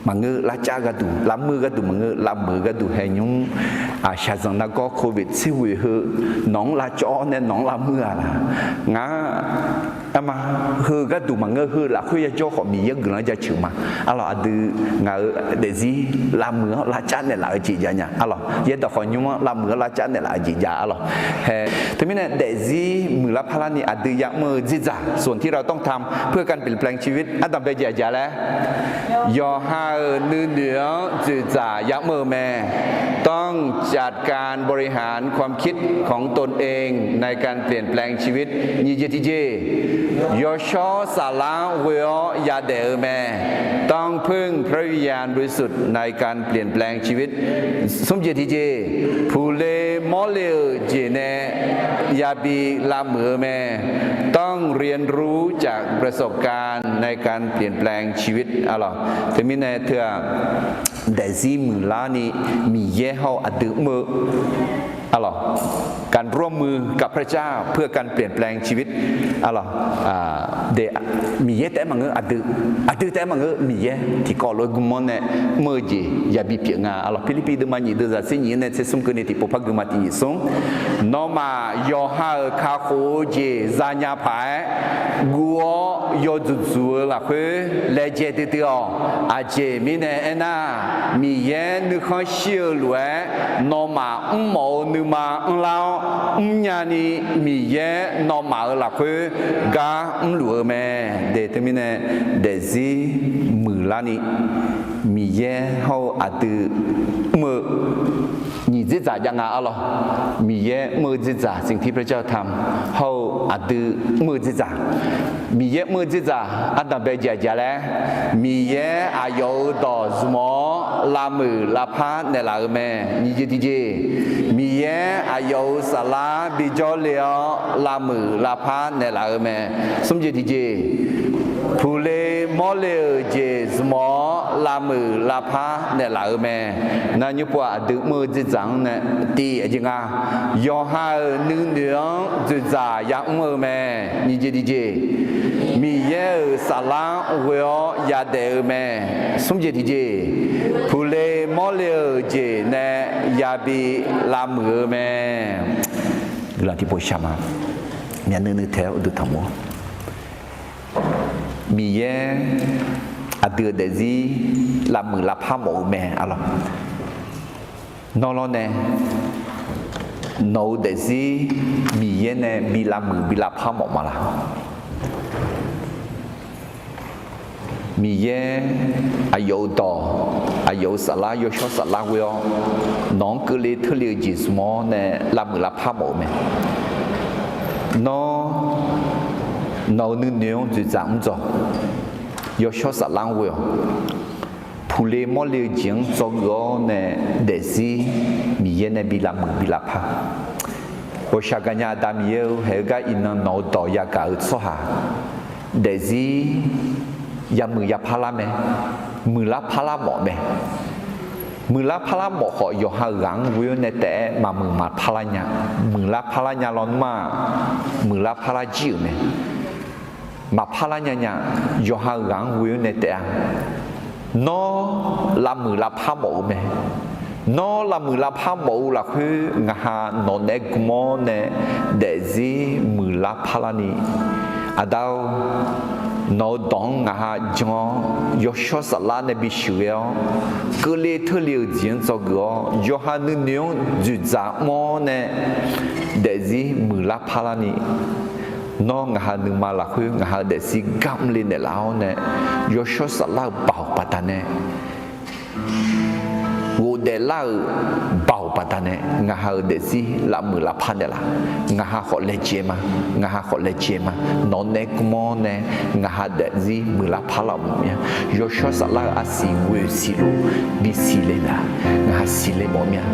maqngeur, lavcav gharduq, lavmuir-eu gharduq maqngeur, lavmuiq-eu gharduq hae nymr, shaqzanq nargawr โควิด tser ghoeq heu nawq-anr lavcawv-awr nae nawq-anr lavmuir-a laq? Ngar, arma, heu gharduq maqngeur, heu lafkhoer yajawr khawf Miqyaer guiqlanq-anr jaceuq ma. Aqlawq, aqdui ngaq-euq daefzir lavmuiq-anr lavcav naeqlaf-eu jeq jav nya. Aqlawq, yaerdawq khawf nymr-anr lavmuiq-anr lavcav naeqlaf-eu jeq jav. Aqlawq, hae, teumirnae daefzir muiqlar parlarni aqdui ya'mr-eu dzerdzaq ส่วนที่เราต้องทำเพื่อการเปลี่ยนแปลงชีวิต ardanq bae jeq aqjeq laer, yawqha-euq nuinoeq-anr dzoeqdzaq ya'mr-eu mae. ต้องจัดการบริหารความคิดของตนเองในการเปลี่ยนแปลงชีวิต nyiq jeq tiqjeq, yawshawr saflar ghoe-awr yadaef-eu mae. ต้องพึ่งพระวิญญาณบริสุทธิ์ในการเปลี่ยนแปลงชีวิต smr jeq tiqjeq, puqle mawrle-euq jeq nae yabi lavmuiq-eu mae. ต้องเรียนรู้จากประสบการณ์ในการเปลี่ยนแปลงชีวิต aqlawq. Teumirnae teu-aq, daefzir muiqlarni Miqyaer hawr-eu aqdui mr-eu, aqlawq, การร่วมมือกับพระเจ้าเพื่อการเปลี่ยนแปลงชีวิต aqlawq, Miqyaer taef-aer maqngeur aqdui, aqdui taef-aer maqngeur Miqyaer tiqkawv lof-aer gmr-awr nae mr-eu jeq yabi pyeuf nga. Aqlawq, Pirlirpiv deuvma nyiq deuvzaq tser nyiq-anr nae tser smr keuvni tiqpov par gui ma tiq nyiq smr. Nawmaf yawqha-euq kakhof-eu jeq zanya paq-aer guv-awr yawdzuq dzuq-eu lafkhoer laejae duidui-awq. Aqjeq mirnae aernar, Miqyaer nuikhanr shir-eu lof-aer nawmaf mrmawf-eu nuima anrlar-awr mrnya ni Miqyaer nawmaf-euq lafkhoer gar mrluf-eu mae. De teumirnae daefzir muiqlarni Miqyaer hawr-eu aqdui mr-eu nyiq dzerdzaq jav nga arlawq. Miqyaer mr-eu dzerdzaq สิ่งที่พระเจ้าทำ hawr-eu aqdui mr-eu dzerdzaq. Miqyaer mr-eu dzerdzaq ardanq bae jeq aqjeq laer, Miqyaer aqyawf-euq dawq zmq-awr lavmuiq lavpar naeqlaf-eu mae. Nyiq jeq tiqjeq, Miqyaer aqyawf-euq saflar bijawr le-awr lavmuiq lavpar naeqlaf-eu mae. Smr jeq tiqjeq, puqle mawrle-euq jeq zmq-awr lavmuiq lavpar naeqlaf-eu mae. Nar nymr pov-aq aqdui mr-eu dzerdzaq-anr nae tiq aqjeq nga, yawqha-euq nuinoeq-anr dzoeqdzaq ya'mr-eu mae. Nyiq jeq tiqjeq, Miqyaer-euq saflar ghoe-awr yadaef-eu mae. Smr jeq tiqjeq, puqle mawrle-euq jeq nae yabi lavmuiq-eu mae. Guiqlanq tiqpov shaq ma. Myavnuiv nuiv tae-awr uqduq tanqmur. Miqyaer aqdui-euq daefzir lavmuiq lavpar mawf-eu mae arlawq. Nawr lawr nae nawq-euq daefzir Miqyaer nae bi lavmuiq bi lavpar mawf ma laq? Miqyaer aqyawf-euq dawq, aqyawf-euq saflar yawshawr saflar ghoe-awr nawq-anr keuvle teurle-eu jeq zmq-awr nae lavmuiq lavpar mawf-eu mae. Nawr nawq-euq nuinoeq-anr dzoeqdzaq mr dzaw, yawshawr saflar-anr ghoe-awq. Puqle mawrle-eu jeq-anr dzawgeuf-awr nae daefzir Miqyaer nae bi lavmuiq bi lavpar. Ghawqshaq gaqnya Aqda Miqyaer-eu, haeq-eu gar iqnan nawq-eu dawq yagaq-eu tsawrhaq daefzir yamuiq yapar lar mae. Muiqlar parlar mawf mae. Muiqlar parlar mawf khawf yawqha ghaq-anr ghoe-awr nae taef-aer maqmuiq maqpar lar nya. Muiqlar parlar nya lawnmr-aq, muiqlar parlar jir-euq mae. Maqpar lar nya nya, yawqha ghaq-anr ghoe-awr nae taef-a. Nawr lavmuiq lavpar mawf-eu mae. Nawr lavmuiq lavpar mawf-eu lafkhoer ngaqha nawq naeq-aer gm-awr nae daefzir muiqlar parlarni, Aqda-or, nawq-eu dawq-anr ngaqha jan-awr yawshawr saflar nae bisheuqghae-awr, keuvle teurle-euq jeq-anr dzawgeuf-awr yawqha nuinoeq-anr dzoeqdzaq mr-awr nae daefzir muiqlar parlarni, Nawr ngaq ha nuima lafkhoer ngaq ha-euq daefzir gar mrle naeqlaf-awr nae, yawshawr saflar-euq baoq baqdanae, ghofdaef lar-euq baoq baqdanae ngaq ha-euq daefzir lafmuiq lafpar naeqlaf. Ngaq ha khawf laejae ma. Ngaq ha khawf laejae ma. Nawq nae gm-awr nae ngaq ha daefzir muiqlar parlar-euq mawf mir-a. Yawshawr saflar-euq arsiq ghoeq siqluf bisiq le nar, ngaq ha siqle mawf mir-a.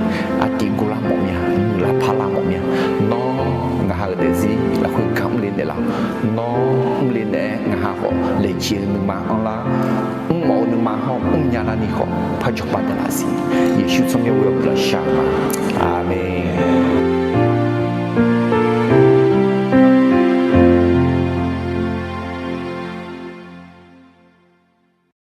Artiv guvlar mawf mir-a. Muiqlar parlar mawf mir-a. Nawr ngaq ha-euq daefzir lafkhoer gar mrle naeqlaf. Nawr mrle naeq-aer ngaq ha khawf laejae-eu nuima anrlar, mrmawf-eu nuima hawr mrnya larni khawf par jawrpav daqlaf siq. Yeqsur tsawrmyanr ghoe-awr guiqlanq shar-eu ma. Aqmeq.